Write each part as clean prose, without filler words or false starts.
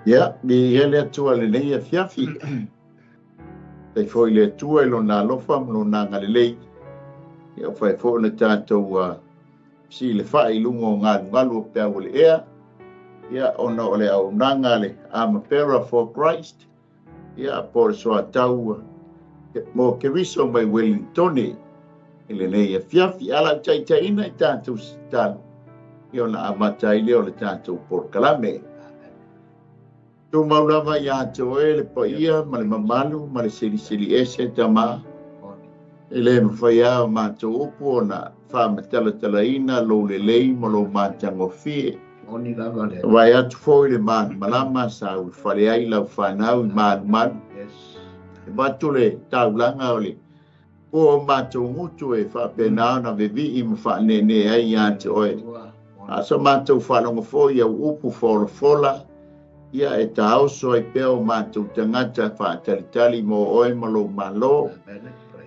Ia, viia le Atua i lenei afiafi. Faafetai foi i le Atua i Lona alofa ma Lona agalelei. Ia, ua fai foi ona tatou silafai i luga o galugalu o peau o le ea, ia, ona o le auaunaga a le Armor for Christ, ia, po o le soatau mo Keriso mai Wellingtone i lenei afiafi. A lau taitaiina i tatou tatalo, ia ona amata ai lea o le tatou polokalame. Tumau lava ia te oe le paia ma le mamalu ma le silisili ese Tama. E le mafai lava o matou upu ona faamatalatalaina lou lelei ma lou matagofie. Vaai atu foi le malamalama sa ulufale ai lau fanau i malumalu. E avatu le taulaga o le pua o matou gutu e faapena ona vevii ma faaneenee ai ia te oe. A so matou faalogo foi i au upu folafola, ia e taoso ai pea o matou tagata faatalitali mo oe ma lou Malo.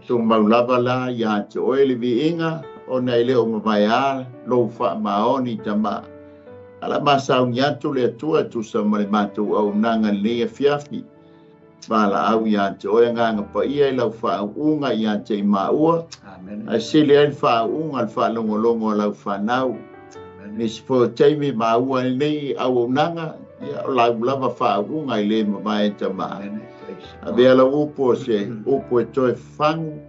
Tumau lava la ia te oe le viiga, ona e le o mavae lou faamaoni Tama. Ala masauni atu le Atua tusa ma le matou auaunaga lenei afiafi. Valaau ia te oe agaga paia i lau faauuga ia te i maua. Ae sili ai le faauuga le faalogologo a lau fanau. Nisi foi o taimi maua lenei auaunaga, ia o lau lava faauuga i le mavae Tama. Avea lau upu o se upu e toe fafagu,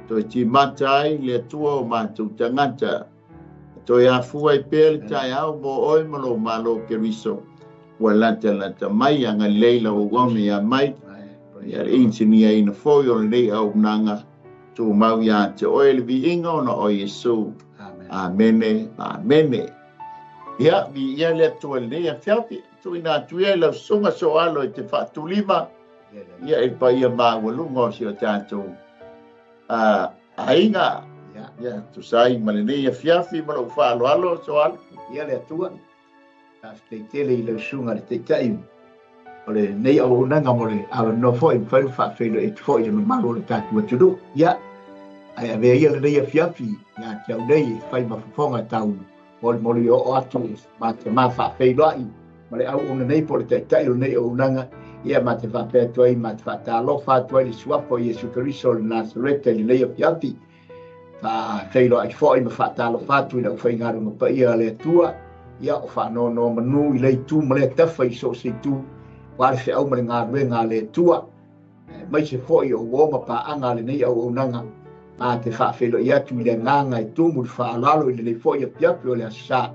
toe timata ai le Atua o matou tagata. Toe afua ai pea le taeao mo oe ma lou Malo Keriso. Ua latalata mai agalelei lau auauna ia mai. Ia le inisinia foi o lenei auaunaga, tumau ia te oe le viiga ona o Iesu. Amene, amene. Ia, viia le Atua i lenei afiafi. Tuuina atu ia i lau susuga Soalo e te faatulima, ia i le paia maualuga o si o tatou aiga. Ia, tusa ai ma lenei afiafi ma lou faaaloalo Soalo. Ia le Atua, faafetai tele i lau susuga le Taitai o lenei auaunaga mo le avanoa foi mafai ona faafeiloai atu foi i le mamalu o le tatou atunuu. Ia, ae avea ia lenei afiafi ia te au nei e fai ma fofoga tau molimoli oo atu ma te ma faafeiloai ma le auauna nei po o le Taitai o lenei auaunaga. Ia, ma te faapea atu ai ma te faatalofa atu ai le suafa o Iesu Keriso o le Nasareta i lenei afiafi. Faafeiloai foi ma faatalofa atu i le aufaigaluega paia a le Atua, ia o faanonomanu i lea itu ma lea tafa i so o se itu, aua le feau ma le galuega a le Atua, aemaise foi o uo ma paaga a lenei auaunaga. Ma te faafeiloai atu i le agaga e tumu le faaaloalo i lenei foi afiafi o le Aso Sa.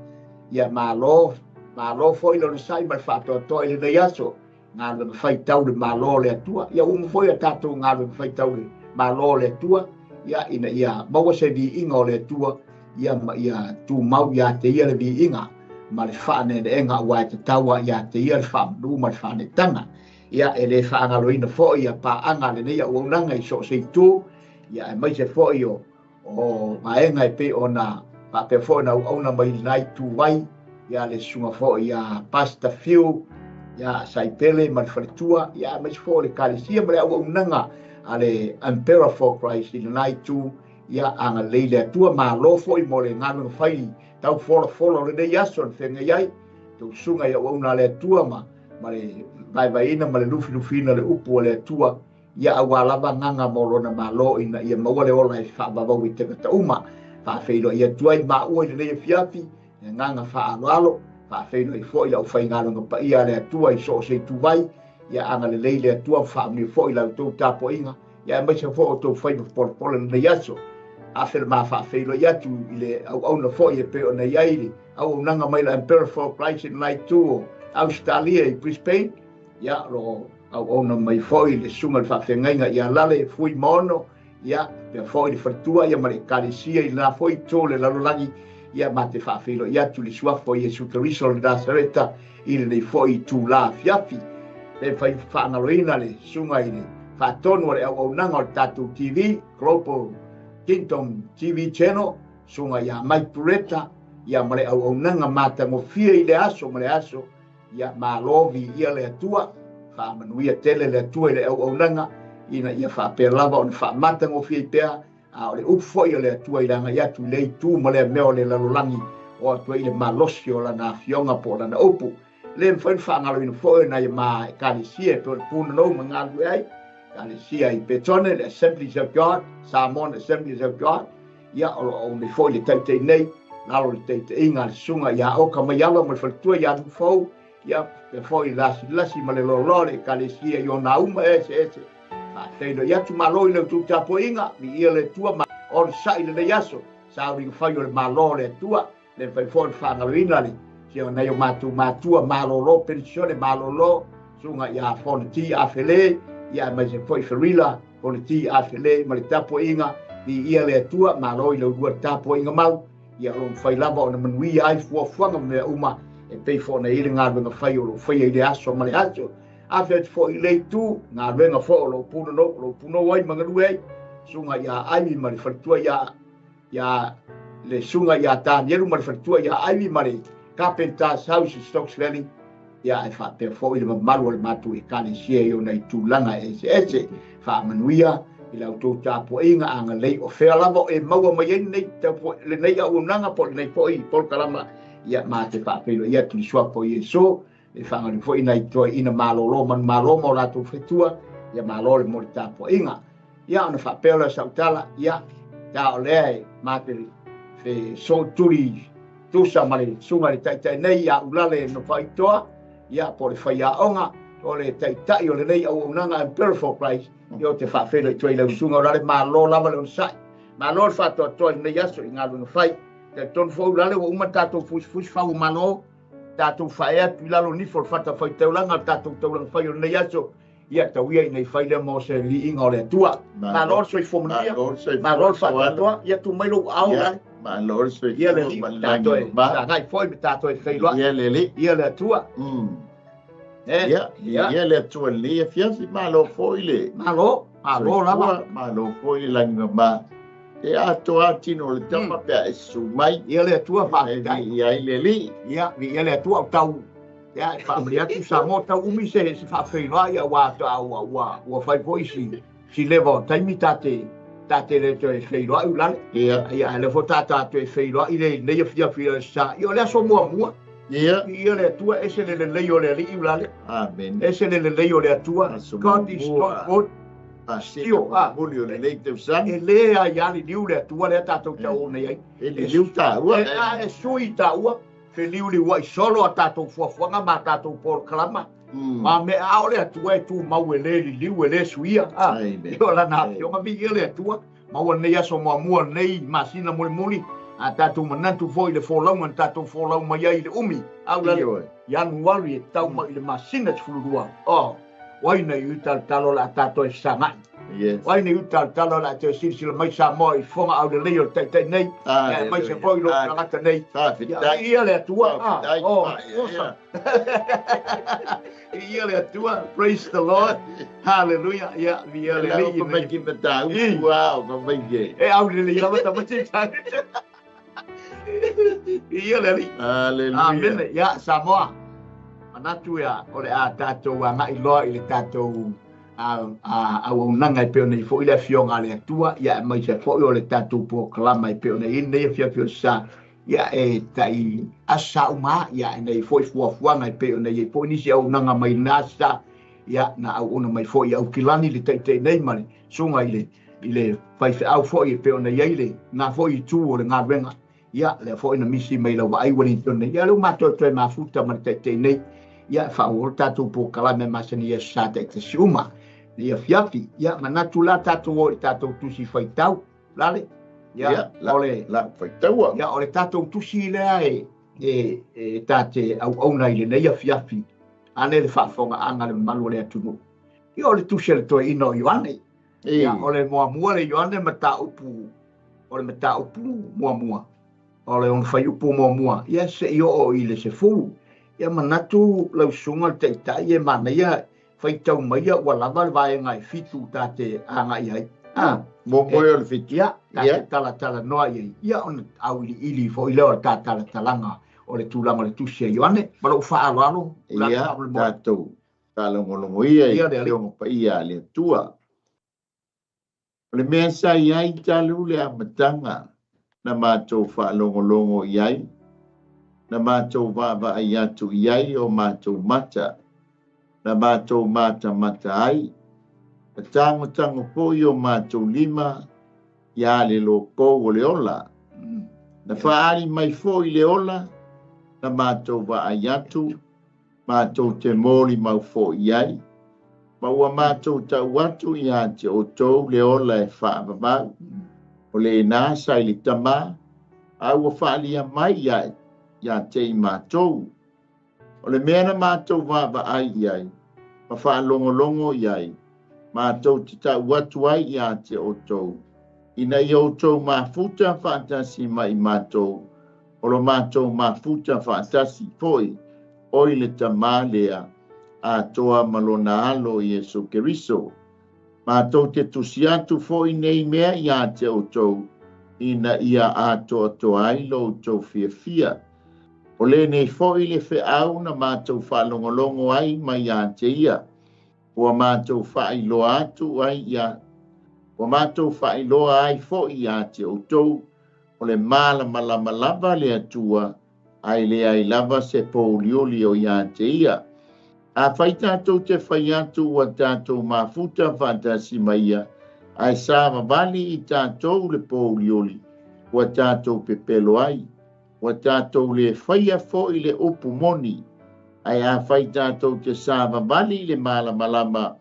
Ia malo, malo foi le onosai ma le faatoatoa i lenei aso, galuega fai tau le Malo o le Atua. Ia uma foi a tatou galuega fai tau le Malo o le Atua, ia ina ia maua se viiga o le Atua, ia ma ia tumau ia te ia le viiga ma le faaneeneega, aua e tatau lava ia te ia le faamanu ma le faaneetaga. Ia e le faagaloina foi ia paaga a lenei auaunaga i so o se itu, ia aemaise foi o vaega e pei ona faapea foi ona auauna mai lena ituvai, ia le susuga foi ia Pastor Phil, ia Saipele ma le faletua, ia aemaise foi o le Ekalesia ma le auaunaga a le Emperor for Christ i lena itu. Ia agalelei le Atua, malo foi mo le galuega fai tau folafola o lenei aso na feagai ai tou susuga i auauna a le Atua ma le vaevaeina ma le lufilufiina o le upu a le Atua, ia aua lava agaga mo lona Malo ina ia maua le ola e faavavau i tagata uma. Faafeiloai atu ai maua i lenei afiafi le agaga faaaloalo, faafeiloai foi le aufaigaluega paia a le Atua i so o se ituvai. Ia agalelei le Atua ma faamanuia foi la outou tapuaiga, ia aemaise foi o outou faiva folafola i lenei aso. Afe le ma faafeiloai atu i le auauna foi e pei ona i ai le auaunaga mai le Emperor for Christ i lena itu o Ausetalia i Brisbane. Ia, o lo o auauna mai foi le susuga i le faafeagaiga ia Lale Fui Maono, ia faapea foi le faletua ia ma le Ekalesia i lena foi itu o le lalolagi. Ia ma te faafeiloai atu i le suafa o Iesu Keriso o le Nasareta i lenei foi itula afiafi. Le mafai faagaloina le susuga i le faatonu o le auaunaga o le tatou TV, Global Kingdom TV Channel, susuga ia Mike Tureta, ia ma le auaunaga matagofie i le aso ma le aso. Ia malo viia le Atua, faamanuia tele le Atua i le auaunaga, ina ia faapea lava ona faamatagofie ai pea, a o le upu foi a le Atua i le agai atu i lea itu ma lea mea o le lalolagi, o atu ai le malosi o lana afioga po o lana upu. Le mafai ona faagaloina foi nai ma ekalesia e pei o le Punanou ma galulue ai, ekalesia i Petone, le Assemblies of God, Samoan Assemblies of God, ia o lo o nei foi le taitai'i nei, lalo le taitaiga a le susuga ia Oka Maialo ma le faletua ia Nufou, ia faapea foi le lasilasi ma le loaloa o le ekalesia i ona auma eseese. Faafetai atu malo i le outou tapuaiga, viia le Atua ma onosai i lenei aso, sauniga fai o le Malo o le Atua, le mafai foi ona faagaloina le sia o nai o matou matua malolo penisione malolo, susuga ia Fonoti Afele, ia aemaise foi Ferila Fonoti Afele ma le tapuaiga, viia le Atua, malo i le ulua tapuaiga mau, ia o lo o mafai lava ona manuia ai fuafuaga ma mea uma e pei foi ona i ai le galuega fai o lo o faia i le aso ma le aso. Afe atu foi i le itu, galuega foi o lo o punou ai ma galue ai, susuga ia Ivy ma le faletua ia le susuga ia Danielu ma le faletua ia Ivy ma le Carpenter's House i Stokes Valley, ia ae faapea foi le mamalu o le matou ekalesia i ona itulaga eseese. Faamanuia i la outou tapuaiga agalelei o fea lava o e maua mai ai lenei auaunaga po o lenei foi polokalama, ia ma te faafeiloai atu i le suafa o Iesu, e faagalu foi nai toeaiina malolo manumalo ma o latou fetua, ia malo le mo le tapuaiga. Ia ona faapea lea o sau tala, ia ta o lea e mate fe sootuli tusa ma le susuga i le taitai nei ia Ulale no Faitoa, ia po o le faiaoga o le taitai o lenei auaunaga Emperor for Christ, ia o te faafeiloai atu ai i lau susuga Ulale, malo lava le onosai, malo le faatoatoa i lenei aso i galuega fai. Talitonu foi Ulale ua uma tatou fusifusi fau o malo, tatou fae atu i lalo nifo o le fata faitaulaga o le tatou taulaga fai o lenei aso, ia tau ia ina i fai lea mo se liiga o le Atua. Malo le soifua manuia, malo le faatoatoa, ia tuu mai lou ao Ulale. Malo le soifua Ia le alii, ma le tatou lagi e mama. sagai foi ma tatou e feiloai. Ia le alii. Ia le Atua. Ia, ia le Atua i lenei afiafi, malo foi le Malo, malo lava. soifua, malo foi le lagi mama. E atoa tino o le tama pe a e susu mai. Ia le Atua faafetai. Ia ai le alii. Ia, ia le Atua o tau. Ia, e faamalie atu Samoa tau umi se faafeiloai ia ua fai foi si leva o taimi ta te le toe feiloai Ulale. Ia. Ia, ae lea foi ta toe feiloai le nei afiafi o sa. Ia o le aso muamua. Ia. Ia le Atua, ese le lelei o le alii Ulale. Amen. Ese le lelei o le Atua. Aso God is muamua. not good. Pasika mulimuli o lenei tausaga. E le ai ali liu le Atua lea tatou tau nei ai. E liliu taua. E a e sui taua. Feliuliuai solo a tatou fuafuaga ma tatou polokalama. Ma me a o le Atua e tumau e le liliu e le suia. Amen. O lana afioga viia le Atua. Maua lenei aso muamua lenei masina mulimuli. A tatou manatu foi i le folauga na tatou folau mai ai i le umi. Au lale. Ioe. Ianuari e tau mai i le masina 12. Oh, waina i uta talo la tatou e fesagai. Yes. Waina i uta talo la te silasila mai Samoa i fofoga aulelei o le taitai nei. Ia mai se foi lo tagata nei. Faafetai. Ia le Atua. Faafetai. Oh, Ia. awesome. Ia le Atua. Praise the Lord. Hallelujah. Ia, ia le Lau alii ka mai nei. ki mataupu a o ka mai ke. E aulelei lava tamati. Ia le alii. Hallelujah. Amen. Ia, Samoa. Manatu ia, o le a tatou agai loa i le tatou auaunaga e pei ona i ai foi le afioga a le Atua, ia aemaise foi o le tatou polokalama e pei ona i ai lenei afiafi o sa, ia e tai aso sa uma, ia e nei foi fuafuaga e pei ona i ai foi nisi auaunaga mai lena aso sa, ia na auauna mai foi i Aukilani le taitai nei ma le susuga i le faifeau foi e pei ona i ai le na foi itu o le galuega. Ia, lea foi na misi mai lau vaai Wellington nei. Ia, lea ua matou toe mafuta ma le taitai nei. Ia, faaauau le tatou polokalame masani i aso sa taitasi uma. Nei afiafi. Ia, manatu la tatou o i le tatou tusi faitau. Lale. Ia, Ia, o le la faitaua. Ia, o le tatou tusi lea e tate auauna i lenei afiafi. Ane le faafofogaaga le mamalu o le atunuu. Ia, o le tusi a le toeaina o Ioane. Ia, o le muamua le Ioane mataupu, o le mataupu muamua, o le ona faiupu muamua, ia se i oo i le 10. Ia manatu lau susuga le taitai e manaia faitau maia ua lava le vaega e 7 tate agai ai. Muamua o le 7. Ia, tate talatala noa i ai. Ia, ona auiliili foi lea o le tatalatalaga o le tulaga o le tusi a Ioane. Ma lou faaaloalo, Ia, tatou faalogologo ia i Ia le alii. afioga paia a le Atua. O le mea sa i ai talu le amataga na matou faalogologo i ai, Na matou vaavaai atu i ai o matou mata, na matou matamata ai, na tagotago foi o matou lima ia le lokou o le ola. Na faaali mai foi le ola, na matou vaai atu, matou te molimau foi i ai, ma ua matou tau atu ia te outou le ola e faavavau. O lena sa i le Tamā, a ua faalia mai ia te i matou. O le mea na matou vaavaai i ai, ma faalogologo i ai, matou te tau atu ai ia te outou, ina ia outou mafuta faatasi ma i matou, o lo matou mafuta faatasi foi, o i le Tamā lea, atoa ma lona alo Iesu Keriso. Matou te tusi atu foi nei mea ia te outou, ina ia atoatoa ai lo outou fiafia. O lenei foi le feau na matou faalogologo ai mai ia te ia, ua matou faailoa atu ai ia, ua matou faailoa ai foi ia te outou, o le malamalama lava le Atua, ae leai lava se pouliuli o ia te ia. Afai tatou te fai atu ua tatou mafuta faatasi ma ia, ae savavali i tatou le pouliuli, ua tatou pepelo ai, ua tatou le faia foi le upu moni, ae afai tatou te savavali i le malamalama,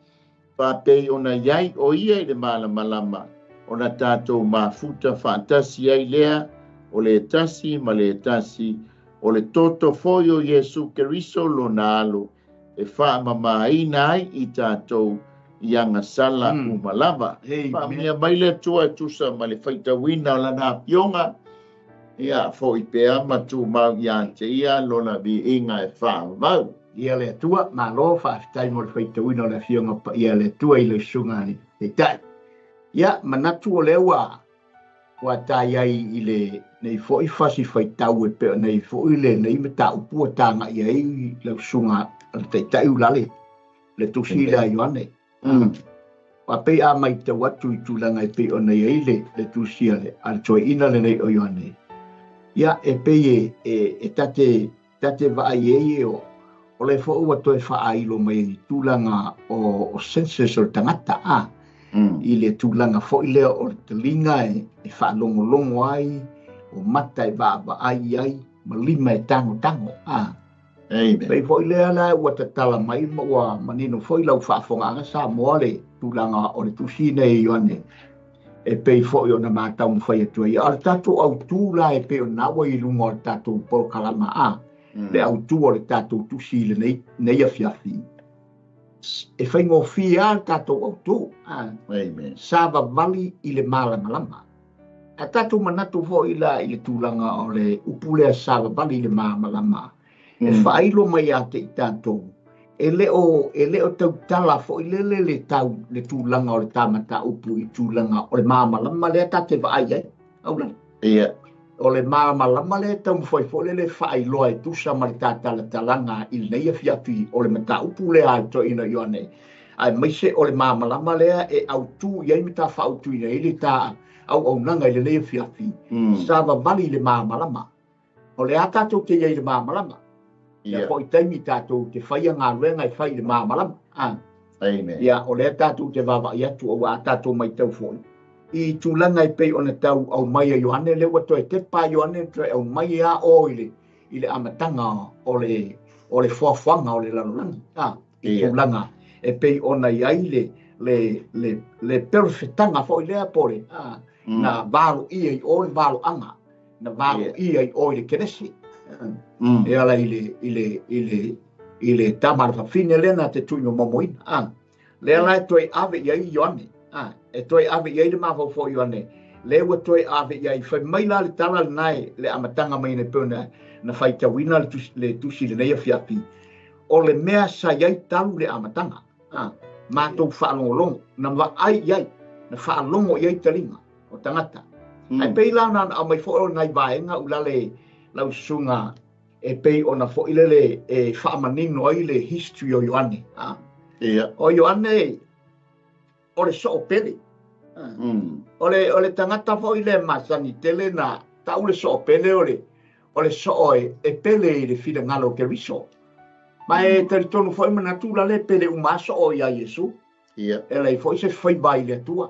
faapei ona i ai o ia i le malamalama, ona tatou mafuta faatasi ai lea, o le tasi ma le tasi, o le toto foi o Iesu Keriso lona alo, e faamamaina ai i tatou i agasala uma lava. Faamanuia mai le Atua e tusa ma le faitauina o lana afioga, ia foi pea ma tumau ia te ia lona viiga e faavavau. Ia le Atua, malo faafetai mo le faitauina o le afioga paia le Atua i le susuga i le Taitai. Ia, manatu o lea ua tai ai i le nei foi fasi faitau e pei nei foi le nei mataupu ua tagai ai lau susuga le Taitai Ulalale, le tusi lea a Ioane. Ua pei a maitau atu i tulaga e pei ona i ai le tusi a le toeaina lenei o Ioane. Ia, e pei e tate vaai ai e o le foi ua toe faailo mai i tulaga o senses o le tagata a i le tulaga foi lea o le taliga e faalogologo ai, o mata e vaavaai ai, ma lima e tagotago a. Amen. Pei foi lea la ua tatala mai ma ua manino foi lau faafofogaaga Samoa le tulaga o le tusi nei Ioane e pei foi ona mataumafai atu ai. A o le tatou autū la e pei ona ua i luga o le tatou polokalama a, le autū o le tatou tusi i lenei nei afiafi, e faigofie lava le tatou autū. Amen. Savavali i le malamalama. A tatou manatu foi la i le tulaga o le upu lea savavali i le malamalama, e faailo mai ia te i tatou, e le o tautala foi lele le tau le tulaga o le tamataupu i tulaga o le malamalama lea ta te vaai ai. Aula. Ia. O le malamalama lea taumafai foi lele faailoa e tusa ma le tatalatalaga i lenei afiafi o le mataupu lea a le toeaina Ioane. Aemaise o le malamalama lea e autū i ai ma ta faautuina ai le ta auaunaga i lenei afiafi, savavali i le malamalama. O le a tatou te i ai i le malamalama. Ia foi taimi tatou te faia galuega e fai i le malamalama. Amen. Ia, o lea tatou te vaavaai atu aua a tatou maitau foi i tulaga e pei ona tau aumai a Ioane, lea ua toe tepa Ioane toe aumai a o i le amataga o le foafoaga o le lalolagi. I tulaga e pei ona i ai le perofetaga foi lea po le na valoia i o le valoaga, na valoia i o i le Kenesi. E ala i le tama le fafine lea na te tuuina. Lea la e toe ave i ai Ioane. E toe ave i ai le mafaufau Ioane. Lea ua toe ave i ai. Fai mai la le tala lena e le amataga mai nei pei na faitauina le tusi lenei afiafi. O le mea sa i ai talu le amataga. Matou faalogologo, na vaai i ai, na faalogo i ai taliga o tagata. Ae pei la na aumai foi o nai vaega ulale lau susuga e pei ona foi lele e faamanino ai le history o Ioane. Ia. O Ioane o le soopele. O le tagata foi le masani tele na tau le soopele o O le soo e pele i le finagalo o Keriso. Ma e talitonu foi manatu la le pele uma soo ia Iesu. E lei foi se faiva i le Atua.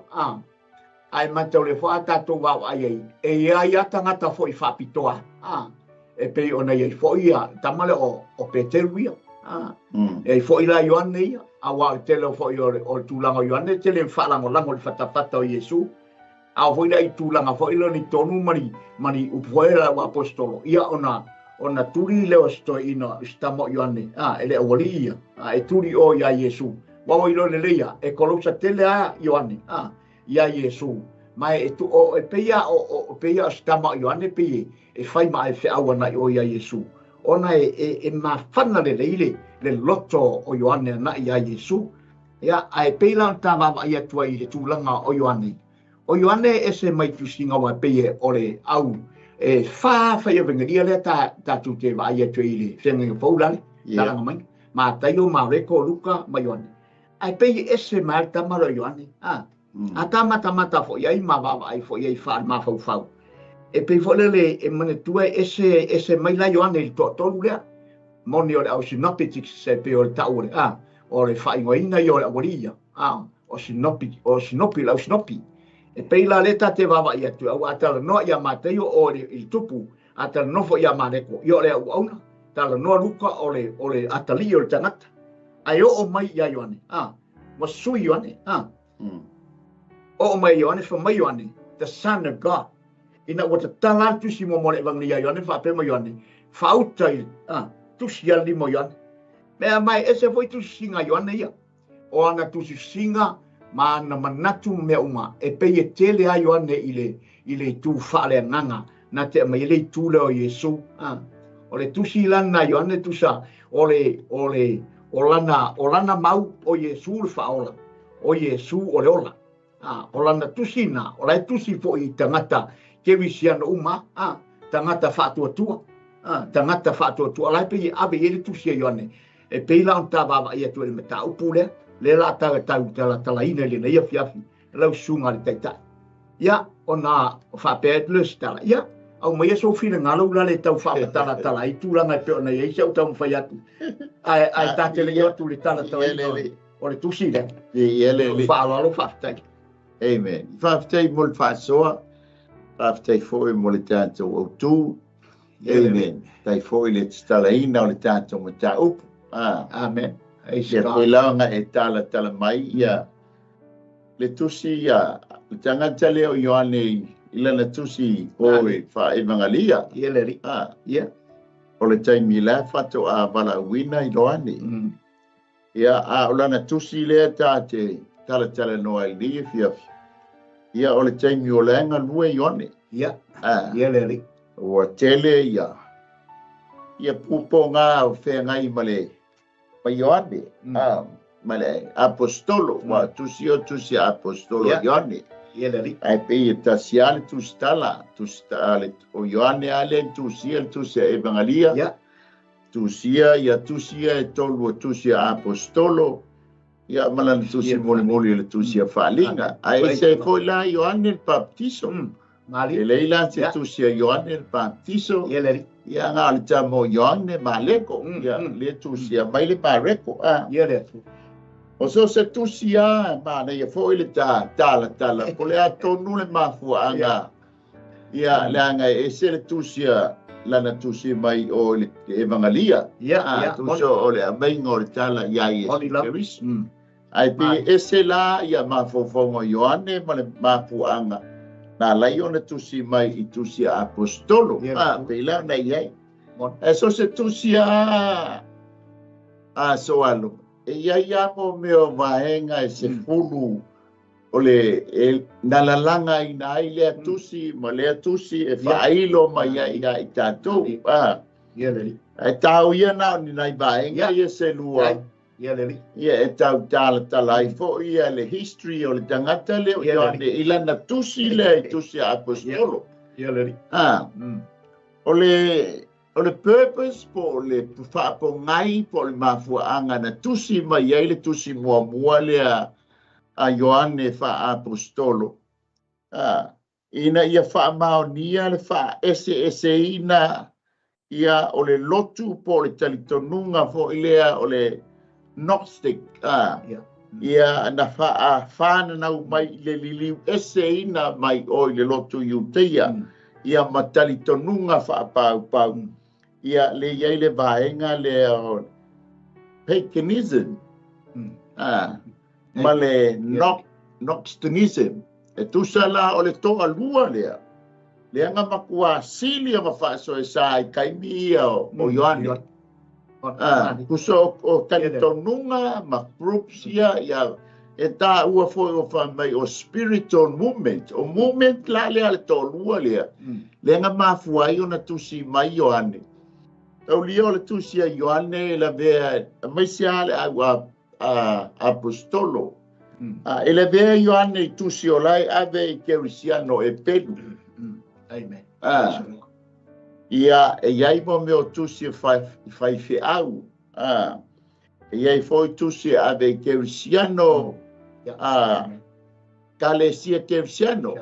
Ae matau le foi a tatou vaavaai ai, e i ai lava tagata foi faapitoa. E pei ona i ai foi ia tama lea o Peteru ia. E ai foi la Ioane ia, aua o le tele foi o le tulaga o Ioane, e tele faalagolago i le fatafata o Iesu. A foi la i tulaga foi lea ni tonu ma ni upu foi la ua apostolo. Ia ona tuli lea o se toeaina i se tama o Ioane, e le aualii ia, e tuli o ia Iesu. Ua oi loa lelei ia, e kolosa tele a Ioane, ia Iesu. Ma e tu o e peia o peia o se tama o Ioane pe e fai ma e feau ana i o ia Iesu. Ona e mafana lelei le loto o Ioane ana ia Iesu. Ia, ae pei la ta vaavaai atu ai i le tulaga o Ioane. O Ioane e se mai tusiga wa pei o le au e fa fai evangelia lea ta tu te vaai atu ai i le feagaiga fou lale, talaga mai. Mataio, Mareko, Luka ma Ioane. Ae pei e se mai tama lo Ioane. A ta matamata foi ai ma vaavaai foi ai faale-mafaufau. E pei foi lele e manatua e ese mai la Ioane i le toatolu lea. Moni o le au synoptics se pei o le tau o le o le faaigoaina ia o le aualii ia. O sinopi, o sinopi, le au sinopi. E pei la le tate vaavaai atu, au a talanoa ia Mataio o le i le tupu, a talanoa foi ia Mareko, ia o le auauna, talanoa Luka o le atalii o le tagata. Ae oo mai ia Ioane, ua sui Ioane, Oo mai Ioane, fa mai Ioane, the Son of God. Ina ua tatala atu tusi mo le evangelia Ioane, faapea mai Ioane, faauta i tusi a le lima o Ioane. Mea mai ese foi tusi singa Ioane ia. O ana tusi singa ma ana manatu mea uma, e pei e tele a Ioane i le itu faaleagaga, na te aumai ai le itu lea o Iesu. O le tusi lana Ioane tusa, o lana mau o Iesu le faaola, o Iesu o le ola. O lana tusi na, o la e tusi foi i tagata kerisiano uma, tagata faatuatua, tagata faatuatua, la e pei e ave i ai le tusi a Ioane. E pei la ona ta vaavaai atu i le mataupu lea, lea la tau talatalaina i lenei afiafi, lau susuga le taitai. Ia, ona faapea atu lea o se tala, ia, aumaia sou finagalo ula le tau faamatalatala ai tulaga e pei ona i ai si au taumafai atu. Ae ta te le i o atu le talatalaina o le tusi lea. Faaaloalo faafetai. Amen. Faafetai mo le faasoa, faafetai foi mo le tatou autu. Amen. Tai foi le tatalaina o le tatou mataupu. Amen. Ia foi laoga e talatala mai ia le tusi ia le tagata lea o Ioane i lana tusi o e faaevangalia. Ia le alii. Ia. O le taimi la faatoa valaauina i Ioane. Ia, a o lana tusi lea ta te talatalanoa i lenei afiafi. Ia, o le taimi o le galue Ioane. Ia. Ia le alii. Ua tele ia pupoga o feagai ma le ma Ioane, ma le apostolo, ua tusi o tusi apostolo Ioane. Ia le alii. Ae pei e tasi lava le tusitala, tusitala o Ioane lava lea e tusia le tusi a evangelia. Tusia ia tusia e tolu o tusi a apostolo, ia ma lana tusi molimoli o le tusi a faaliga. Ae ese foi la Ioane le baptiso. Mali. E lei la se tusi a Ioane le baptiso. Ia le alii. Ia nga le tama o Ioane Mareko. Ia le tusi a mai le Mareko. Ia le atu. O so se tusi a manaia foi le talatala. Po le a tonu le mafuaaga. Ia le aga e ese le tusi a lana tusi mai o le evangelia. Tusi o le amaiga o le tala ia Iesu Keriso. Ae pe ese la ia mafaufauga o Ioane ma le mafuaaga na alai ona tusi mai i tusi a apostolo. Pei la ona i ai. E so se tusi a soalo, e iai a mo mea o vaega e se fulu o le nalalaga ina ai lea tusi ma lea tusi e faailo mai ai ia i tatou. Ae tau ia na o ni nai vaega ia se lua. Ia le alii. Ia e tau talatala ai foi ia le history o le tagata lea o Ioane i lana tusi lea i tusi a apostolo. Ia le alii. O le purpose po o le faapogai po o le mafuaaga na tusi mai ai le tusi muamua lea a Ioane faaapostolo. Ina ia faamaonia le faaeseeseina Ia o le lotu po o le talitonuga fo'i lea o le Gnostic ia na fa'afananau mai i le liliu eseina mai o i le lotu Iuteia ia ma talitonuga fa'apaupau ia le iai le vaega lea o paganism ma le Gnosticism e tusa la o le to'alua lea leaga makuā sili ma fa'asoesa i taimi ia o Ioane tusa o talitonuga ma groups ia ia e tāua foi o fai o spiritual movement o movement la lea le to'alua lea leaga mafua ai ona tusi mai Ioane taulia o le tusi a Ioane e lavea maise a le au apostolo e lavea Ioane i tusi o lae ave i kerisiano e pelu. Amen. Ia e iai mo mea o tusi e faifeau e iai foi tusi e ave i kerisiano kalesia kerisiano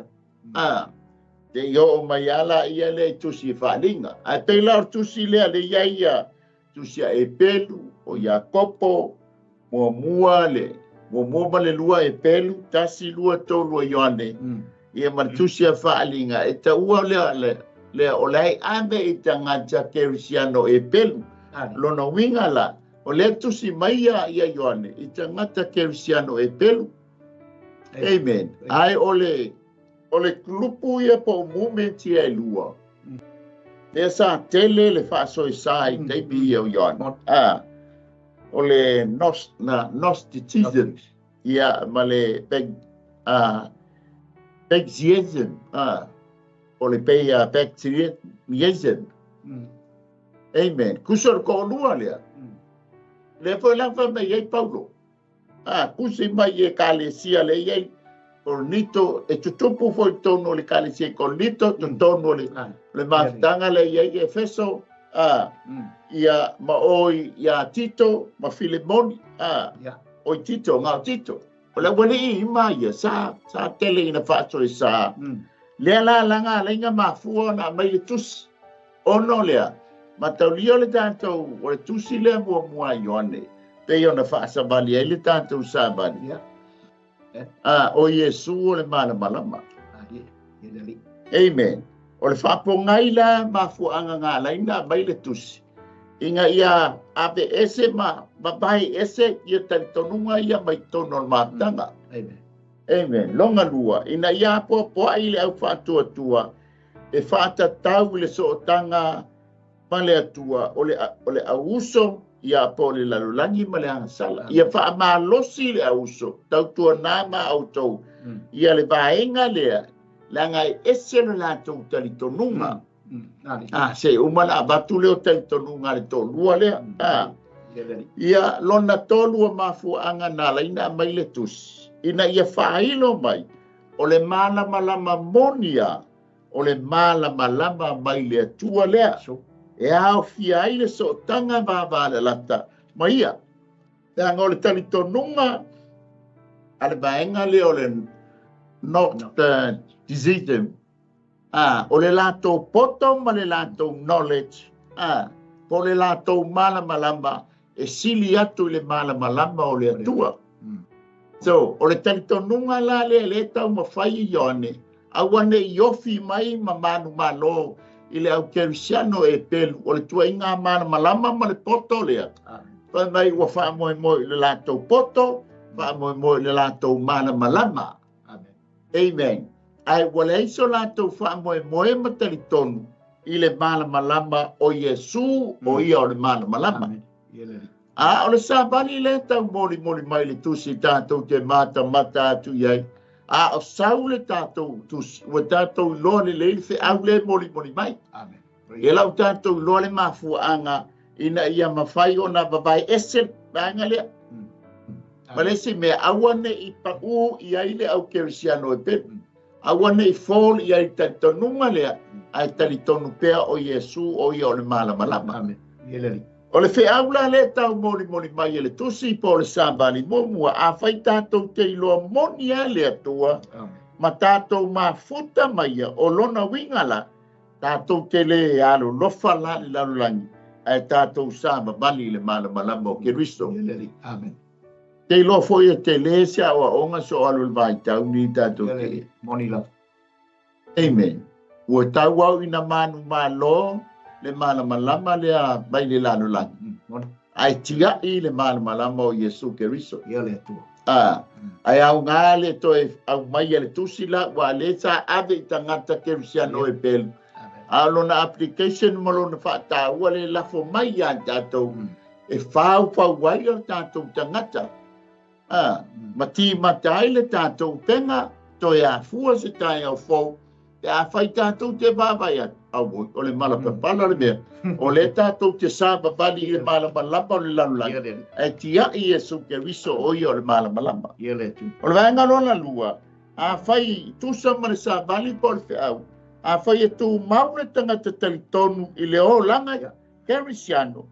te i oo mai ala ia lea i tusi e faaaliga ae pei la o tusi lea le iai ia tusi a Epelu o Iakopo muamua le muamua ma le lua Epelu 1 2 3 o Ioane ia ma le tusi a faaaliga e taua lea lea o le ave i tagata kerisiano e pelu lona uiga la o lea tusi mai ia ia Ioane i tagata kerisiano e pelu. Amen. Ai o le kulupu ia po o movement ia e lua lea sa tele le fa'asoesā i taimi ia o Ioane o le Gnosticism ia ma le Paganism o le Bacterianism. Amen. Kusa o le to'alua lea lea foi la fai mai ai Paulo kusi mai e kalesia le iai Korinito e tutupu foi tonu o le kalesia i Korinito totonu o le mafutaga le iai Efeso ia ma oi ia Tito ma Filemoni oi Tito ngā Tito o le uali'i ima ia sa tele ina fa'asoesā lea la laga alaiga mafua ona aumai le tusi ono lea mataulia o le tatou o le tusi lea muamua Ioane pei ona fa'asavali ai le tatou savali o Iesu o le malamalama. Amen. O le fa'apogai la mafua'aga galaina aumai le tusi ina ia ave ese ma vae ese ia talitonuga ia mai totonu o le mafutaga. Amen. Longa lua ina ia apoapoa'i le au fa'atuatua e fa'atatau i le sootaga ma le Atua o le auuso ia po o le lalolagi ma le agasala ia fa'amalosi le auuso tautuanā ma outou ia le vaega lea leaga e ese le latou talitonuga se uma na avatu lea o talitonuga le to'alua lea ia lona tolu o mafua'aga na alaina aumai le tusi ina ia faailo mai o le malamalama monia o le malamalama mai le Atua lea e aofia ai le sootaga vavalalata ma ia leaga o le talitonuga a le vaega lea o le Gnosticism o le latou poto ma le latou knowledge po o le latou malamalama e sili atu i le malamalama o le Atua. So o le talitonuga la lea lea taumafai i Ioane aua ne'i ofi mai ma manumalo i le au kerisiano e pelu o le tuaiga malamalama ma le poto lea fai mai ua fa'amoemoe i le latou poto fa'amoemoe i le latou malamalama. Amen. Ae ua leai so latou fa'amoemoe ma talitonu i le malamalama o Iesu o ia o le malamalama. A o le savali lea taumolimoli mai le tusi tatou te matamata atu i ai a o sau le tatou tusi ua tatou iloa lelei le feau lea e molimoli mai. E lau tatou iloa le mafua'aga ina ia mafai ona vavae ese vaega lea ma le isi mea aua ne'i pa'ū i ai le au kerisiano e pelu aua ne'i fall i ai talitonuga lea ae talitonu pea o Iesu o ia o le malamalama. O le feau la lea taumolimoli mai e le tusi po o le savali muamua afai tatou te iloa moni a le Atua ma tatou mafuta mai ia o lona uiga la. Tātou te le alolofa la i le lalolagi, ae tātou savavali i le malamalama o Keriso. Amen. Te iloa foi e tele se aoaoga so o alu i le vaitau ni tātou te. Moni lava. Amen. Ua tauau ina manumalo le malamalama lea mai le lalolagi. Ae tiai le malamalama o Iesu Keriso. Ia le Atua. Ae aoga le toe aumai e le tusi la, ua le sa ave i tagata kerisiano e pelu. A o lona application ma lona faataua le lafo mai ia tatou e faufau ai o tatou tagata. Ma timata ai le tatou upega, toe afua se taeao fou, pe afai tatou te vaavaai atu. Auoi, o le malapapala le mea. O le tatou te savavali i le malamalama o le lalolagi. Ae tiai Iesu Keriso o ia o le malamalama. O le vaega lona lua, afai tusa ma le savali po o le feau, afai e tumau le tagata talitonu i le olaga kerisiano,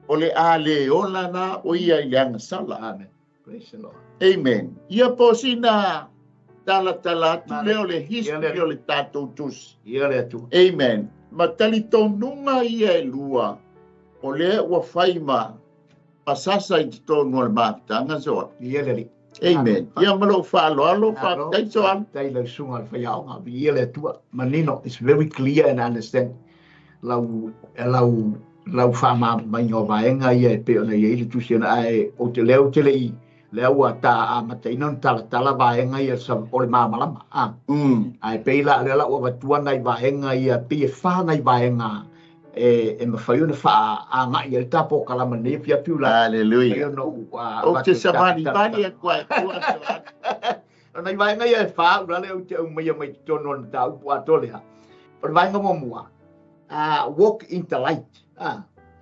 o le a le ola la o ia i le agasala. Amen. Praise the Lord. Amen. Ia po sina talatala atu lea o le history o le tatou tusi. Ia le Atua. Amen. Ma talitonuga ia e lua, o lea ua fai ma pasasa i totonu o le mafutaga soa. Ia le Alii. Amen. Ia ma lou faaaloalo, faafetai soa. Faafetai lau susuga i le faiaoga. Ia le Atua. Manino, it's very clear and understand. Lau lau faamamaina o vaega ia e pei ona i ai le tusi ona ae o te lea o te le i lea ua ta amataina ona talatala vaega ia o le malamalama. Ae pei la lea la ua avatua nai vaega ia pei e fa nai vaega e mafai ona faaagai ai le tapo kalama nei afiafi ula. Hallelujah. O te savalivali atu ai tua. O nai vaega ia e fa ula le o te au mai mai totonu o le mataupu atoa lea. O le vaega muamua, walk in the light.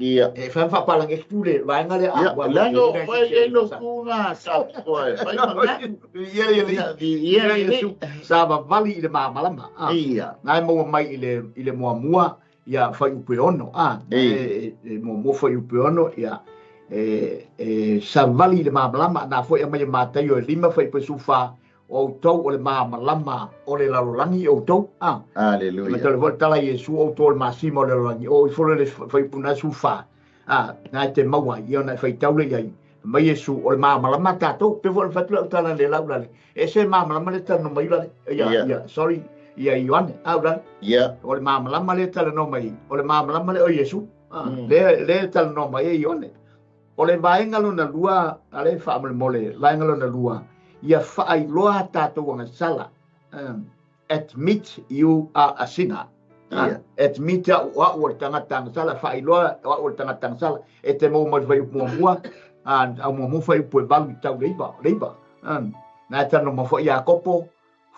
Ia. E whapalangi e tule, vaega lea. Ia, lago oi e lo kunga sa koe. Fai manga. Ia ia ia ia. Savavali i le malamalama. Ia. Nai maua mai i le muamua, ia whai upe ono. E muamua whai upe ono, ia. E savali i le malamalama. Nā foi amai e Mataio e 5 whai upe sufa. O tau o le malamalama o le lalolagi o tau. Hallelujah. Ma tale foi tala Iesu o tau o le masima o le lalolagi. O i folo le whaipuna sufa. Nā te maua i ona e whaitaule iai. Mai Iesu o le malamalama tātou. Pe foi le whatula o tala le laulale. E se malamalama le tala no mai ulale. Ia, sorry. Ia Ioane. Ulale. Ia. O le malamalama le tala no mai. O le malamalama le o Iesu. Le tala no mai e Ioane. O le vaega lona lua, ale whaamolemole, vaega lona lua. Ia whaailoa tātou agasala. Admit you are a sinner. Admit au o le tangata agasala, whaailoa au o le tangata agasala. E te mau mai whai upu muamua, au muamua whai upu e valu i tau leiba. Nā e tano ma whai Iakopo,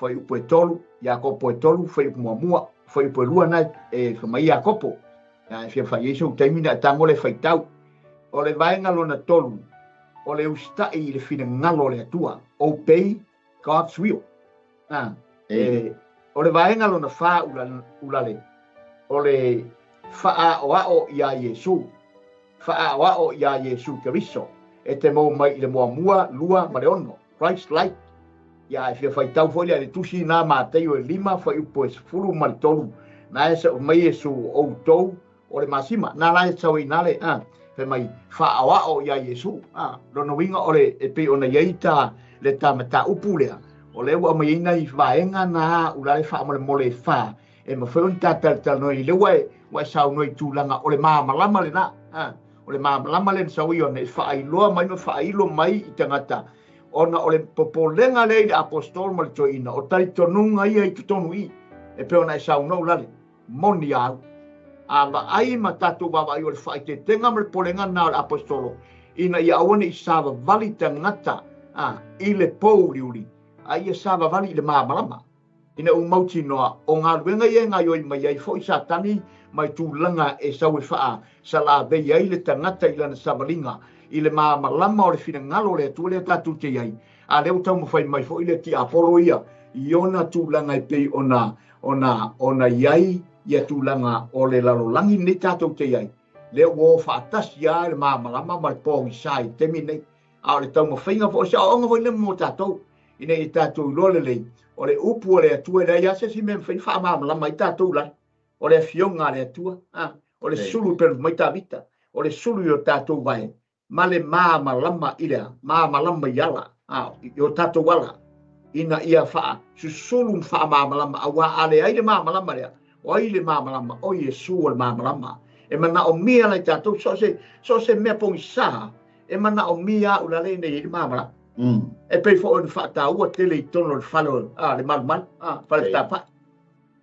whai upu e 3, Iakopo e 3, whai upu muamua, whai upu e 2 nā e whamai Iakopo. Nā e whia whai Iesu, taimina e tango le whaitau. O le vaega lona 3, o le ustai i le finagalo o le Atua. Obey God's will. O le vaega lona 4 ulale, o le faaoao ia Iesu. Faaoao ia Iesu Keriso. E te mau mai i le muamua, 2 ma le 6. Christ like. Ia e fia whaitau foi lea le tusi nā Mataio e 5, whai upo e 10 ma le 3. Nā e sa mai Iesu o tau o le masima. Nā la e sau i nā le, fai mai faaoao ia Iesu. Lona uiga o le e pei ona iai ta le ta mataupu lea. O le ua mai ai nai vaega na ula le faamolemole e fa. E mafai ona tatalatalanoa i le ua e saunoa i tulaga o le malamalama lena. O le malamalama lena sau i ona e faailoa mai ma faailo mai i tagata. Ona o le popolega lea i le apostolo ma le toeaina, o talitonuga ia i totonu i. E pei ona e saunoa ulale, moni au. A vaai ma tātou vaavaai o le faaeteetega ma le polega na o le apostolo, ina ia aua ne i savavali tagata i le pouliuli, a ia savavali i le malamalama. Ina u mautinoa, o galuega ia e gaioi mai ai foi Satani mai tulaga e sau e faasalavei ai le tagata i lana savaliga, i le malamalama o le finagalo o le Atua lea tatou te iai. A lea ua taumafai mai foi le tiapolo ia i ona tulaga e pei ona iai ia tulaga o le lalolagi nei tatou te iai. Lea ua o faatasi lava le malamalama ma le pogisa i taimi nei. A o le taumafaiga foi, o se aoaoga foi lea mo tatou, ina ia tatou iloa lelei, o le upu o le Atua e leai lava se isi mea e mafai ona faamalamalama ai tatou lale. O le afioga a le Atua, a, o le sulu pei ona fai mai Tavita, o le sulu i o tatou vae, ma le malamalama i le a? Malamalama i ala, a, i o tatou ala, ina ia faasusulu ma faamalamalama, auā a leai le malamalama lea, o ai le malamalama? O Iesu o le malamalama. E manaomia la i tatou, so o se, so o se mea pogisa, e manaomia au lale ina ia i ai le malamalama. E pei foi ona faataua tele i totonu o le fale o, a, le malumalu, a, fale fetafaai.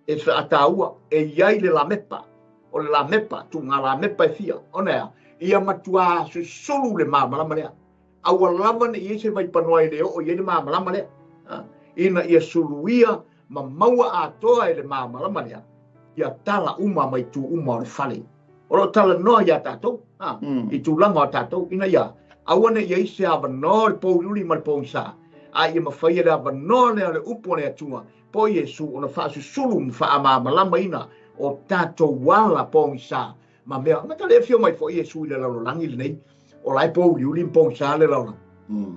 E faataua e i ai le lamepa, o le lamepa, tuuga lamepa e fia, ona e a? Ia matuā susulu le malamalama lea. Aua lava ne i i ai se vaipanoa e le oo i ai le malamalama lea, ina ia suluia ma maua atoa e le malamalama lea ia tala uma ma itu uma o le fale. O lo o talanoa iā tatou, i tulaga o tatou, ina ia aua ne i i ai se avanoa o le pouliuli ma le pogisa, a ia mafai e le avanoa lea o le upu a le Atua po o Iesu ona faasusulu ma faamalamalamaina o tatou ala pogisa ma mea. Na le afio mai foi Iesu i le lalolagi lenei, o la e pouliuli ma pogisa le lalolagi.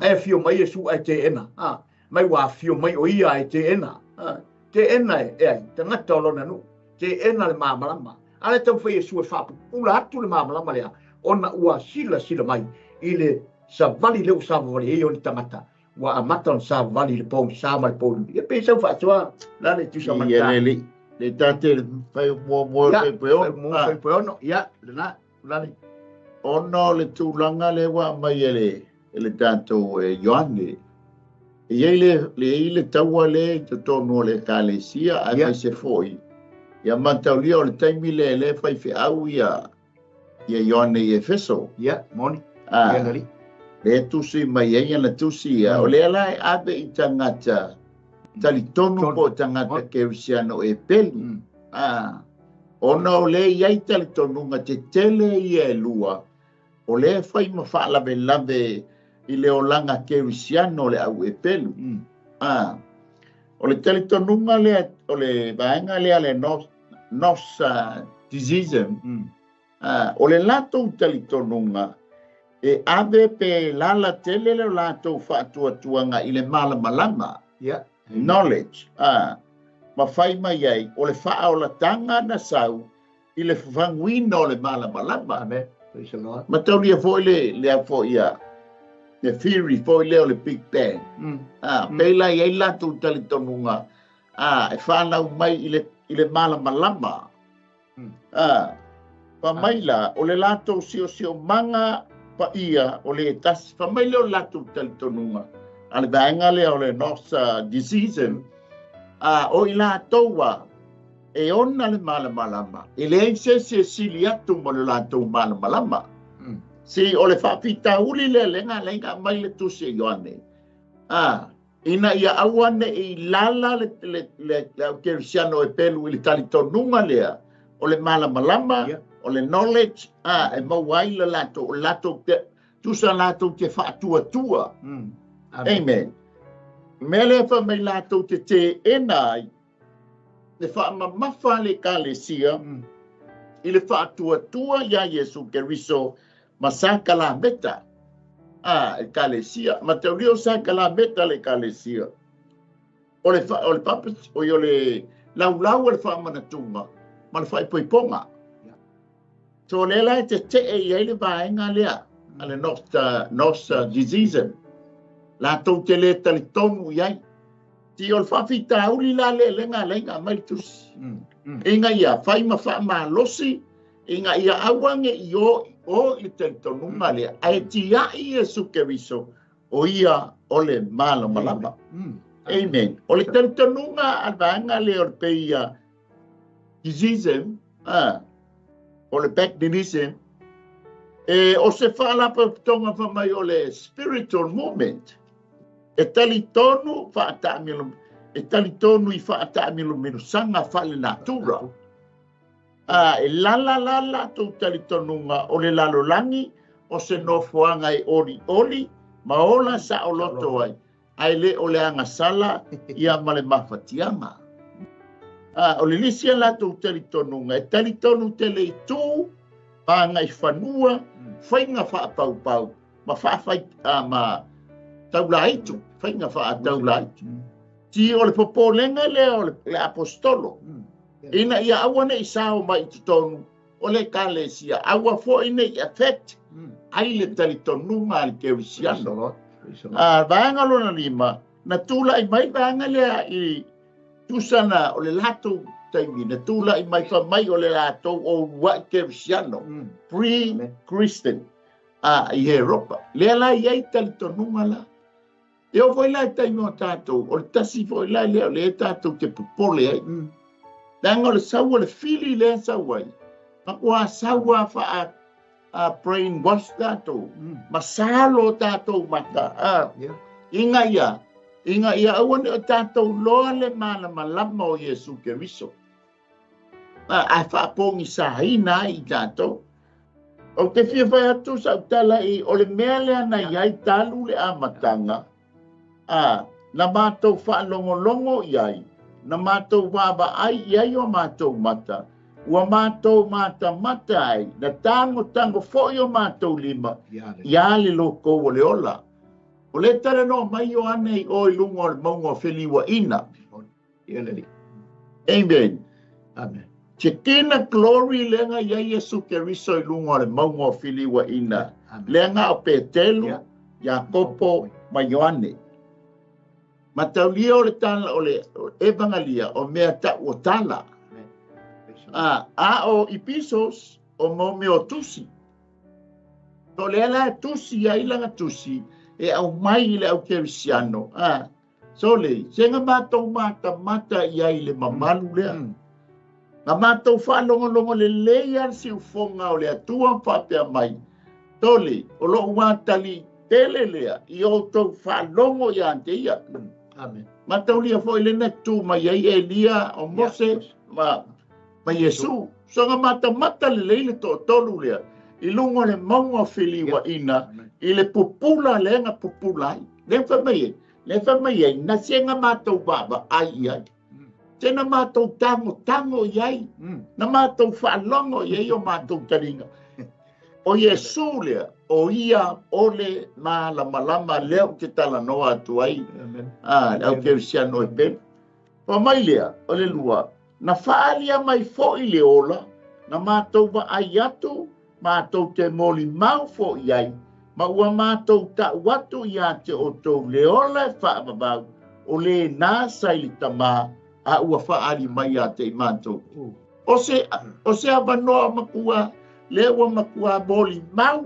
Ae afio mai Iesu ae teena. A, mai ua afio mai o ia ae teena. A, teena e, e ai, tagata o lona nuu. Teena le malamalama. A le taumafai Iesu e faapupula atu le malamalama lea, ona ua silasila mai i le savali lea ua savavali ai ona tagata ua amata ona savavali i le pogisa ma le pouliuli. Ia pei sau faasoa la le tusa ma le ta. Ia le tate fai muamua fai pueono. Fai pueono, ia, lena, lale. Ona o le tulaga lea ua aumai e le e le tatou e Ioane. E i ai le, le i le taua lea i totonu o le ekalesia aemaise foi. Ia mataulia o le taimi lea lea faifeau ia ia Ioane i Efeso. Ia, moni. Ia nali. Le tusi mai ai ana tusi ia. O lea la e ave i tagata talitonu po o tagata kerisiano e pelu. Ona o lea i ai talitonuga tetele ia e lua, o lea e fai ma faalavelave i le olaga kerisiano o le au Epelu. O le talitonuga lea, o le vaega lea le Gnosticism, o le latou talitonuga e ave pe lala tele le latou faatuatuaga i le malamalama, knowledge, ma fai mai ai o le faaolataga na sau i le fafaguina o le malamalama. Amen. Praise the Lord. Ma taulia foi le le foi ia le theory foi lea o le Big Bang. Pei la i ai latou talitonuga e fanau mai i le i le malamalama. Fa mai la o le latou siosiomaga paia o le tasi. Fa mai lea o le latou talitonuga a le vaega lea o le Gnosticism, o i latou a e ona le malamalama, e leai se isi e sili atu ma le latou malamalama. Si o le faafitauli lea le ga lai ga mai le tusi a Ioane. Ina ia aua ne i lala le le le le au kerisiano e pelu i le talitonuga lea o le malamalama, o le knowledge, e maua ai le latou, o le latou te, tusa latou te faatuatua. Amen. Mea lea fai mai latou te teena ai le faamamafa a le ekalesia i le faatuatua iā Iesu Keriso ma sakalameta a ekalesia. Mataulia o sakalameta le ekalesia o le o le papa o o le laulau o le faamanatuga ma le faaipoipoga. So o lea la e tetee i ai le vaega lea a le Gnosticism, latou te le talitonu i ai. Ti o le faafitauli la lea le galaiga aumai le tusi. Ina ia fai ma faamalosi, ina ia aua ne i o o i le talitonuga lea, ae tiai Iesu Keriso o ia o le malamalama. Amen. O le talitonuga a le vaega lea o le peia Diseasm, o le Baptism, e o se faalapotopotoga fai mai o le spiritual movement, e talitonu faataamilo, e talitonu i faataamilomilosaga faalenatura. E lala la latou talitonuga o le lalolagi o se nofoaga e olioli ma ola saoloto ai, ae le o le agasala ia ma le mafatiaga. O le lisi a latou talitonuga, e talitonu tele i tu, agaifanua, faiga faapaupau, ma faafai, ma taulaitu, faiga faataulaitu. Ti o le popolega lea o le apostolo. Ina ia aua nei sao mai i totonu o le ekalesia, aua foi nei affect ai le talitonuga a le kerisiano. Vaega lona 5, na tulai mai vaega lea i tusa na o le latou taimi, na tulai mai fa mai o le latou o uluai kerisiano, pre-Christian, i Europa. Lea la i ai talitonuga la. E o foi la e taimi o tātou, o le tasi foi la lea o le tātou te popole ai. Leaga o le sau o le fili lea sau ai, matua sau a faa brainwash tātou, ma salo tātou mata. Inga ia aua ne o tātou loa le malamalama o Iesu Keriso. A faapogi saina ai i tātou. O te fia whai atu sa utala i o le mea lea na iai talu le amataga, na mātou whaalongolongo i ai, na mātou wawa ai i ai o mātou mata, ua mātou mata mata ai, na tango tango foi o mātou lima, ia le loko o le ola. O le tala no mai o ane i o i lunga o le maunga o Feliwa ina. Amen. Amen. Shekinah glory lenga ia Yesu Keriso i lunga o le maunga o Feliwa ina. Lenga o Petelu, Iakopo, ma Ioane. Mataulia o le tala o le evangelia o mea tau o tala. A o Ipisos o mo mea o tusi. So lea la tusi ai langa tusi e au mai i le au kerisiano. So le, senga mātou mata mata i ai le mamalu lea. Nga mātou whaalongolongo le lea si ufonga o le atua whapea mai. Tole, o lo uatali tele lea i o tau whaalongo i ante ia. Amen. Mataulia foi le na tu mai ai Elia o Mose ma Iesu. So nga mata mata le leile to tolu lea. I lunga le maunga o Filiwa ina, i le pupula le nga pupula ai. Le wha mai e, na se nga mātou wawa ai i ai. Tena mātou tango tango i ai. Na mātou whaalongo i ai o mātou taringa. O Iesu lea, o ia ole malamalama lea o te talanoa atu ai. Le au kerisiano e pelu. Pa mai lea, o le lua, na whaalia mai foi le ola, na mātou wa ai atu, mātou te moli mau foi ai, ma ua mātou tau atu ia te o tau le ola e whaavavau, o le nā sai le tama, a ua whaali mai a te i mātou. O se avanoa makua, le ua makua moli mau,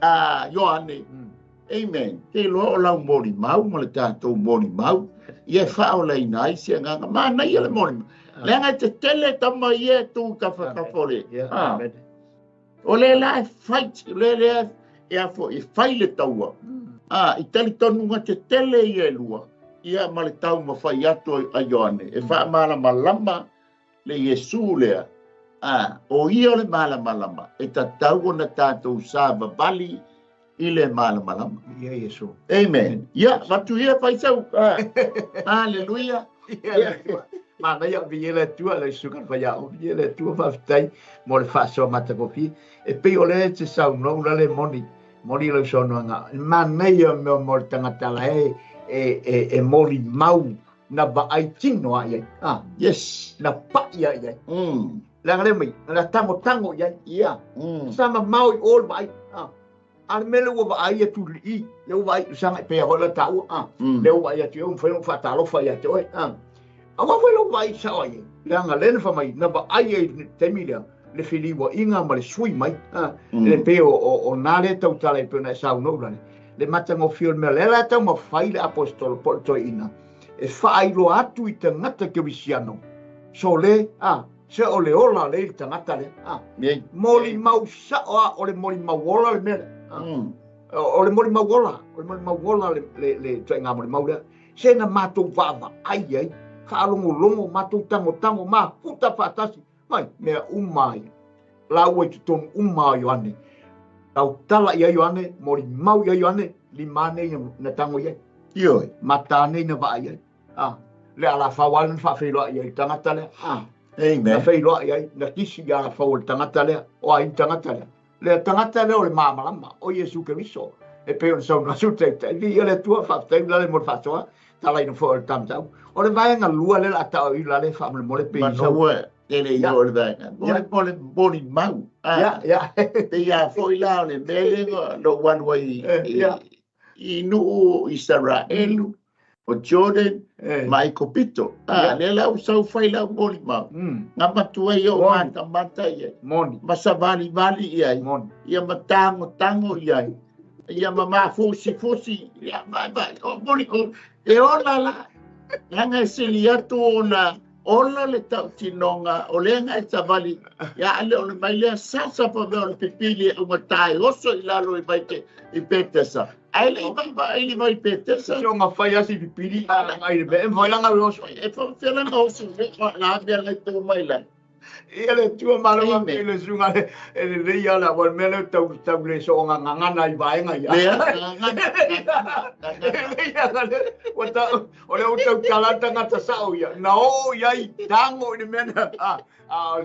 a Ioane. Amen. Te loa o lau moli mau, ma le tātou moli mau, ia whaolaina ai se nganga, mana ia le moli mau. Le anga te tele tama ia tu ka whakafore. O le la e fight, o le lea e afo e fai le taua. I tali tonu ngā te tele ia e lua, ia ma le tau ma whai atu a Ioane. E wha malamalama le Iesu lea. O ia o le malamalama, e tatau ona tātou sa vavali i le malamalama. Ia Iesu. Amen. Ia, watu ia whaisau. Hallelujah. Mana ia vi le tua le suka fa ia o vi le tua fa tai mo le fa so mata kofi e pe o le te sau no la le moni moni le so no nga mana ia mo mo tangata la e e moli mau na ba ai tino ai. Yes. Na pa ia ia. La ngale mai la tango tango ia ia. Sama mau i all mai. Al mele ua ba ai tu li le ua ai sanga pe ho la tau le ua ai tu um fa ta lo fa ia te oi. Awa foi lo vai sa oi. Le anga le fa mai na ba ai e temilia le filiwa inga ma le sui mai. Le pe o na le tau tala pe na sa no la. Le mata ngo fio me le la tau ma fai le apostolo po to ina. E fa ai lo atu i tangata kerisiano. So le se o le ola le tangata le. Moli mau sa o le moli mau ola le me. O le moli mau ola, o le moli mau ola le le toi ngā moli mau le. Se na mātou vaava ai ai. Whaalongolongo, mātou tango tango, mā puta whaatasi. Mai, mea umai. La ua i te tonu uma Ioane. Tau tala ia Ioane, mori mau ia Ioane, limane na tango ia. Ioi. Matane na vaa ia. Le ala whawale na whaawheiloa ia i tangata lea. Amen. Na wheiloa ia, na kisi ia ala whawale tangata lea, o ai tangata lea. Le tangata lea o le māmalama, o Iesu Keriso. E pei ona saunoa atu le Taitai, viia le Atua, faafetai ulale mo le faasoa, talaina foi o le tamatau. O le vaega lua lea o le a tau i ulale faamolemole pe i sau. Manu e le i oo i le vaega. Mo le molimau. Pei a foi la o le mea lea na ou alu ai i nuu Isaraelu, o Jordan, ma Aikupito. Lea la ua sau fai lau molimau. Na matua ai ou matamata i ai. Ma savalivali i ai. Ia ma tagotago i ai. Ia ma mafusifusi. Ia ma o moli o e ola la. Leaga e sili atu ona ola le tautinoga o lea na e savali. Ia ale o le mai lea sasa pa mea o le pipili e ugata e oso i lalo i vai te i Petesa. Ai le i vai i vai Petesa. Se o fai asi pipili a ngai le mea e mafai langa oso. E fa langa oso la mea ngai tu mai la. Ia le tua malo ma le suga le e le ia la wal mele tau tau le so nga nga nga i vaenga ia. Lea nga le wa ta o le tau talata nga ta sao ia. Na o ia i tango i le mea na a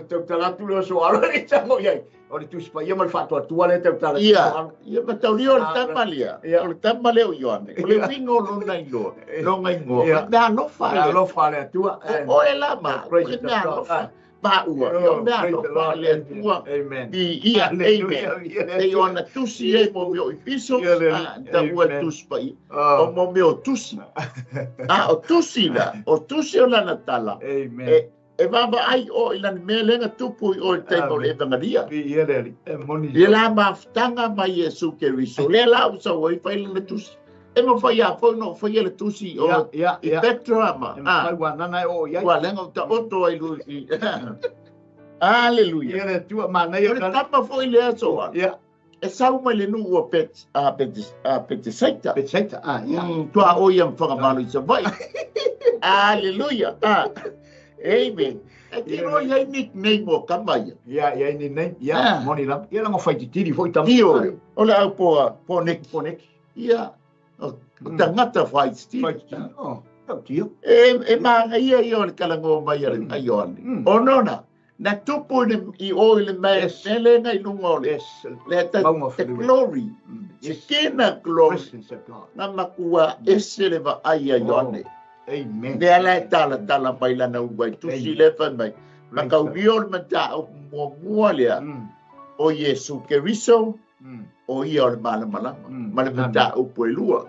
tau talatu le so alo i tango ia. O le tusi paia ma le faatuatua le tau tala. Ia, ia ma tau o le tama lea. O le tama lea o Ioane. O le uiga o lona iloa, lona igoa. Mea alofa le. Alofa le Atua. O e la ma, o mea alofa. Maua, o mea alofa le Atua. Amen. Ia, amen. E Ioana tusi e mo mea o ipiso, ta ua tusi paia. O mo mea o tusi. O tusi la, o tusi o lana tala. Amen. E vava ai o i lana mea lenga tupu i o i taima o le evangelia. Ia le ali, e moni. Ia la mafutanga mai Iesu Keriso. Lea la usa o i fai lana tusi. E mawhai a fau no whai le tusi o i Petra ma. E mawhai wa nana e o iai. Ua lenga o ta oto ai lui. Hallelujah. Ia le tua mana ia. O le tapa foi le aso a. Ia. E sau mai le nuu o Petesaita. Petesaita, ia. Tua o ia mwhangamalo i Savai. Hallelujah. Amen. E te roi hei nickname o kama ia. Ia, ia nickname. Ia, moni lava. Ia langa whai titiri foi tama. Tio, o le au po poneki. Poneki. Ia, o tangata whai titiri. Whai titiri, o, tau tio. E maanga ia ia o le kalango mai a le Ioane. O nona, na tupu i o i le mea melenga i lunga o le. Yes. The glory. Sekena glory. Presence of God. Na makua ese le vaai a Ioane. Amen. Lea la e tala tala mai lana uai tusi le fai mai. Makaulio le matau muamua lea o Iesu Keriso o ia o le malamalama. Ma le matau puelua.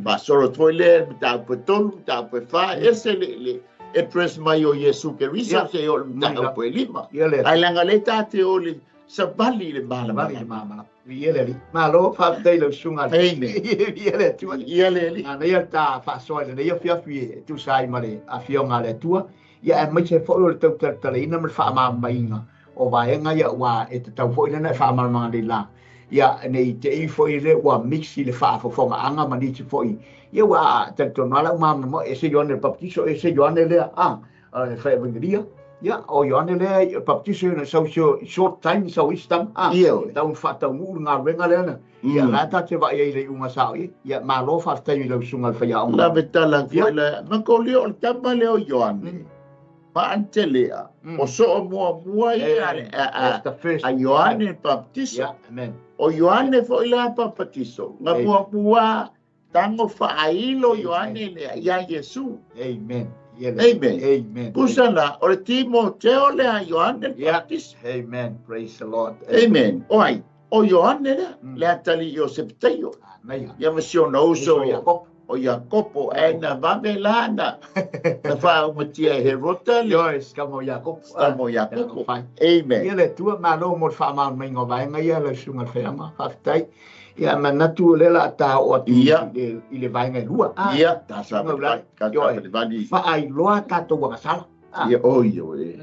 Pasoro toi le matau puetolu, matau puefa. Ese le e pres mai o Iesu Keriso se o le matau puelima. Ai langa le tate o le savali le malamalama. Ia le ali. Malo, faafetai lau susuga. Amen. Ia le Atua. Ia le ali. Ana ia ta faasoa i lenei afiafi e tusa ai ma le afioga a le Atua. Ia aemaise foi o le tautalatalaina ma le faamamaiga o vaega ia ua e tatau foi lena e faamalamalamaga nei la. Ia nei te i foi le ua mix i le faafofogaaga ma nisi foi. Ia ua talitonu lava lau malamalama e se Ioane le Baptiso, e se Ioane lea le fai evangelia. Ia, o Ioane lea baptiso na sau short time sau isi tama. Tau na faataunuu le galuega lea na. Ia, la ta te vaai ai le iuga sao ia. Ia, malo faafetai i lau susuga le faiaoga. La vetala foi la makolio o le tama lea o Ioane. Ma Antelea. O soo muamua ia a Ioane Baptiso. Amen. O Ioane foi la baptiso. Nga muamua tango faailo Ioane lea ia Iesu. Amen. Amen. Amen. Pusana o le Timoteo lea Ioane Baptist. Amen. Praise the Lord. Amen. Oi, o Ioane lea, lea tali i o Septeio. Ia ma si ona uso o Iakopo, e na vave lana. Na whaaumatia e Herota le. Yes, kamo Iakopo. Kamo Iakopo. Amen. Ia le tua malo mo le faamalamalamaina o vaega ia lau susuga le faiaoga. Faafetai. Ia manatu o le la ta o atu i le vaega e lua. Ia, ta sa vali. Faailoa tatou agasala. Ia, oi, oi.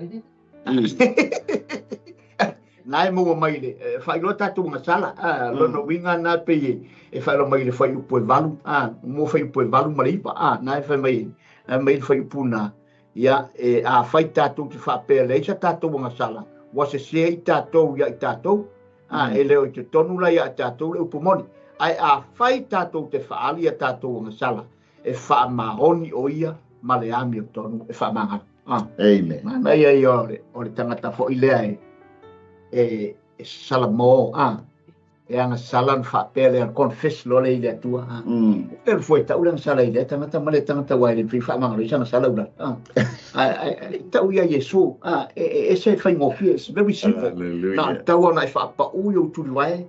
Nai mo mai le faailoa tatou agasala. Lona uiga na pei e faailoa mai le fuaiupu e 8. Mo fuaiupu e 8 ma le 9. Nai fai mai, nai mai le fuaiupu na. Ia, e a fai tatou te faapea leai sa tatou agasala. Ua sese i tatou ia i tatou. E leo i te tonu la ia tatou le upu moni. Ai a fai tatou te faali ia tatou agasala. E faamaoni o ia ma le ami o tonu e faamagalo. Amen. Mana ia ia o le tangata foi lea e salamo. E agasala ona faapea lea confess loa lea i le Atua. Pe le foe tau le agasala i lea tagata ma lea tagata aua e le mafai ona faamagalo ai se agasala ula. Ae tau ia Iesu, e ese le faigofie, it's very simple. Na o le tau ona e faapau i ou tulivae,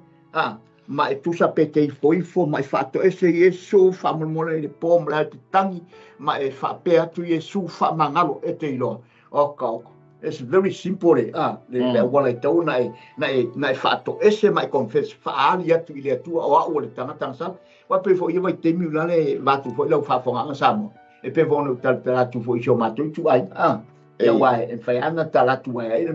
ma e tusa pe te ifoifo, ma e faatoese Iesu, faamolemole i le po ma le ao te tagi, ma e faapea atu Iesu faamagalo e te iloa. Oka, oka. It's very simple le le auala e tau na e na e faatoese ma e confess faaali atu i le Atua o au o le tagata agasala. Aua pei foi ia vaitaimi ula le vatu foi lau faafofogaaga Samoa. E pei foi ona ou talatala atu foi i si o matou ituaiga. Ia aua e mafai lava ona tala atu ai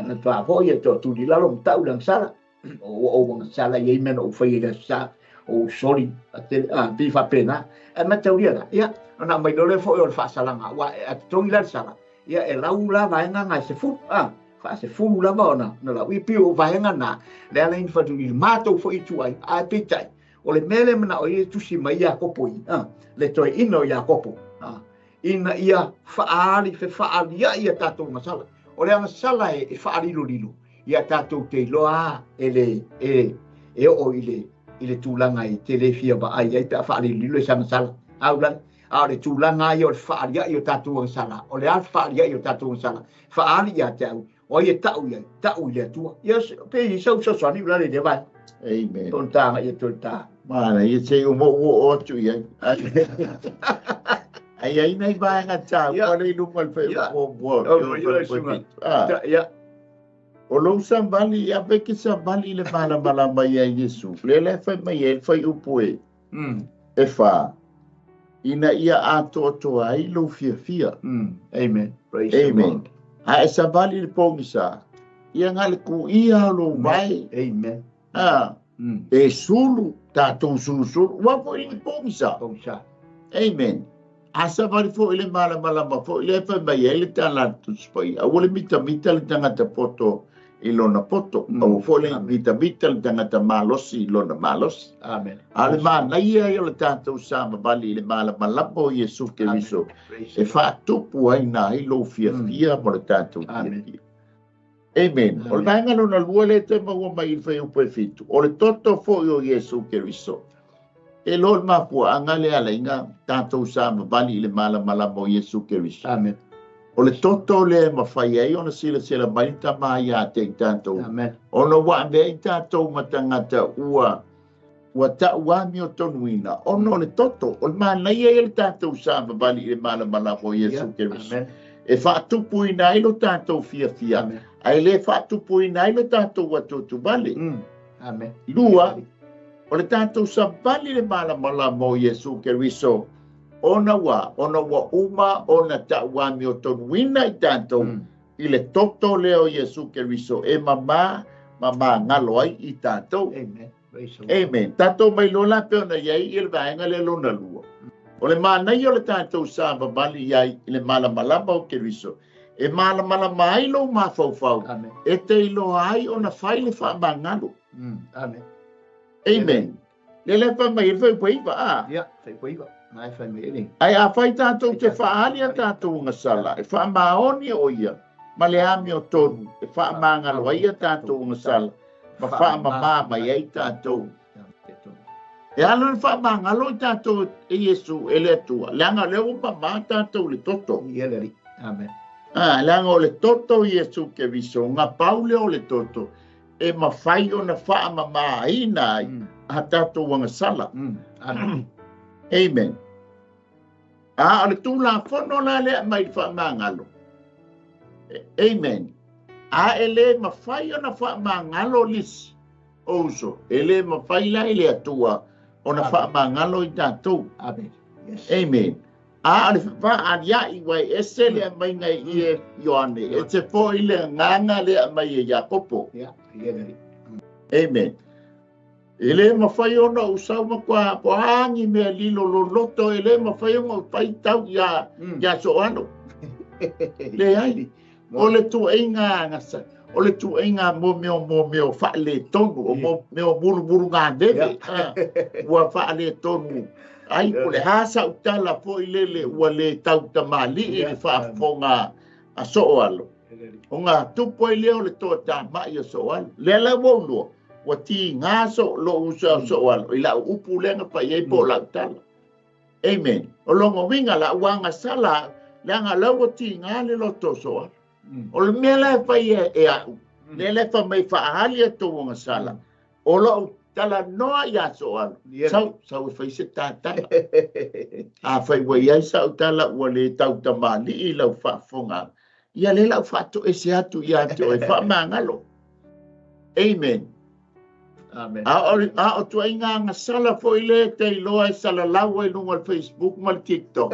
na toa foi e toatuli i lalo ma tau le agasala. O ua ou agasala e i ai mea na ou faia i le aso sa, o ou soli, pei faapena. Ae mataulia la, ia, ona aumai loa lea foi o le faasalaga, aua a totogi la le sala, ia e lau la vaega na e 10, faa-10 lava ona lau. Ia pei o vaega na, le ala i na fatu i le matou foi ituaiga, ae peitai, o le mea lea manao ai e tusi mai Iakopo i, le toeaina o Iakopo, ina ia faaali, fefaaliai a tatou agasala. O le agasala e faalilolilo, ia tatou te iloa e le e oo i le tulaga e te le fia vaai ai pe a faalilolilo e se agasala. Aulai, a o le tulaga ia o le fefaaliai o tatou agasala, o le a le fefaaliai o tatou agasala, faali ia te au, o ai e tau i ai, tau i le Atua. Ia, pe i sau fesoasoani ula le lea vai. Amen. Tonu tānga ia toe tā. Mana, ia te umo ua o atu i ai. Ai ai nei vaega tāu, Ia. pa le lunga le whai Ia. mua mua. O, ia, ia, Ah. ia. O lou savali, ia pe ke savali le malamalama ia Iesu. Le le whai mai e whai upu e. E wha. Ina ia atoatoa ai lou fiafia. Amen. Praise the Amen. Lord. A e savali le pogisa, ia ngā le ku ia lou vai. Amen. E sulu, tātou sulu sulu. Ua foi le pogisa. Pogisa. Amen. A savali foi le malamalama foi le whai mai e le tālatu spai. A ua le mita mita le tangata poto i lona poto. A ua foi le mita mita le tangata malosi i lona malosi. Amen. A le manaia i o le tātou savavali i le malamalama o Iesu Keriso. Amen. E whaatupu ai nā i lou fiafia mo le tātou fiafia. Amen. O le vaega lona lua le te maua mai i le whaiupu e 7. O le toto foi o Iesu Keriso. E lo le mafua anga le ala inga tātou savavali i le malamalama o Iesu Keriso. Amen. O le toto le mawhai ai ona sila sila mai tama ia te i tātou. Amen. Ona wa mea i tātou matangata ua tau ami o tonuina. Ona o le toto, o le manaia i le tātou savavali i le malamalama o Iesu Keriso. Amen. E whaatupu ina ai lo tātou fiafia. Amen. Ai le whaatupu ina ai lo tātou atuatuvale. Amen. Lua, o le tātou savali le malamalama o Iesu Keriso. Ona ua uma, ona tau ami o tonuina i tātou. I le toto leo Iesu Keriso. E mama, mama ngalo ai i tātou. Amen. Praise the Lord. Amen. Tātou mai lola pe ona iai i le vaenga le lona lua. O le manaia o le tātou savavali iai i le malamalama o Keriso. E malamalama ai lou mafaufau. Amen. E te iloa ai ona fai le faamagalo. Amen. Amen. Le le whai mai, le whai pui iwa, a. Ia, whai pui iwa. Nai whai mai e nei. Ai a whai tātou te whaali a tātou ngasala. E whaamaoni o ia, ma le ami o tonu. E whaamangalo ai a tātou ngasala. Ma whaamamā mai ai tātou. E alo le whaamangalo i tātou e Iesu e le Atua. Leanga leo o mamā tātou le toto. Ia le ri. Amen. Leanga o le toto Iesu Keriso. Ngā paule o le toto. E mawhai o na whaamamā aina ai. A tātou ngasala. Amen. Amen. A o le tūla whono la lea mai whaamangalo. Amen. A e le mawhai o na whaamangalo lisi. Ouso. E le mawhai la i le Atua o na whaamangalo i tātou. Amen. Yes. Amen. A o le whaariai wai e se lea mai ngai i e Ioane. E te fo i le nganga lea mai e Iakopo. Yeah. Yeah. Amen. E le mawhai ona o sauma kua pohangi mea lilo loloto, e le mawhai ona o pai tau ia soano. Le ai. O le tuenga ngasa, o le tuenga mo meo whaale tonu, o mo meo muru muru ngā neve. Ua whaale tonu. Ai, o le hasa utala po i lele, ua le tautamali i le whaafonga a soalo. O ngā tupu ai leo le toa tā mai o soalo. Le la waulua. Ua tiga soʻu loʻu uso ia soʻoalo i laʻu upu lea na paʻi ai po o laʻu tala. Amen. O lona uiga la ua agasala aʻu, leaga o lea ua tiga le loto o soʻoalo. O le mea la e fai e aʻu, lea la e fai mai e faaali a outou agasala, o loʻu talanoa iā soʻoalo, sau, sau e fai se ta tala. Afai ua i ai saʻu tala ua lē tautamalii i lau faafofoga, ia lea la ou faatoese atu iā te oe, faamagalo. Amen. Amen. A o tuaiga agasala foi lea e te iloa e salalau ai luga o le Facebook ma le TikTok.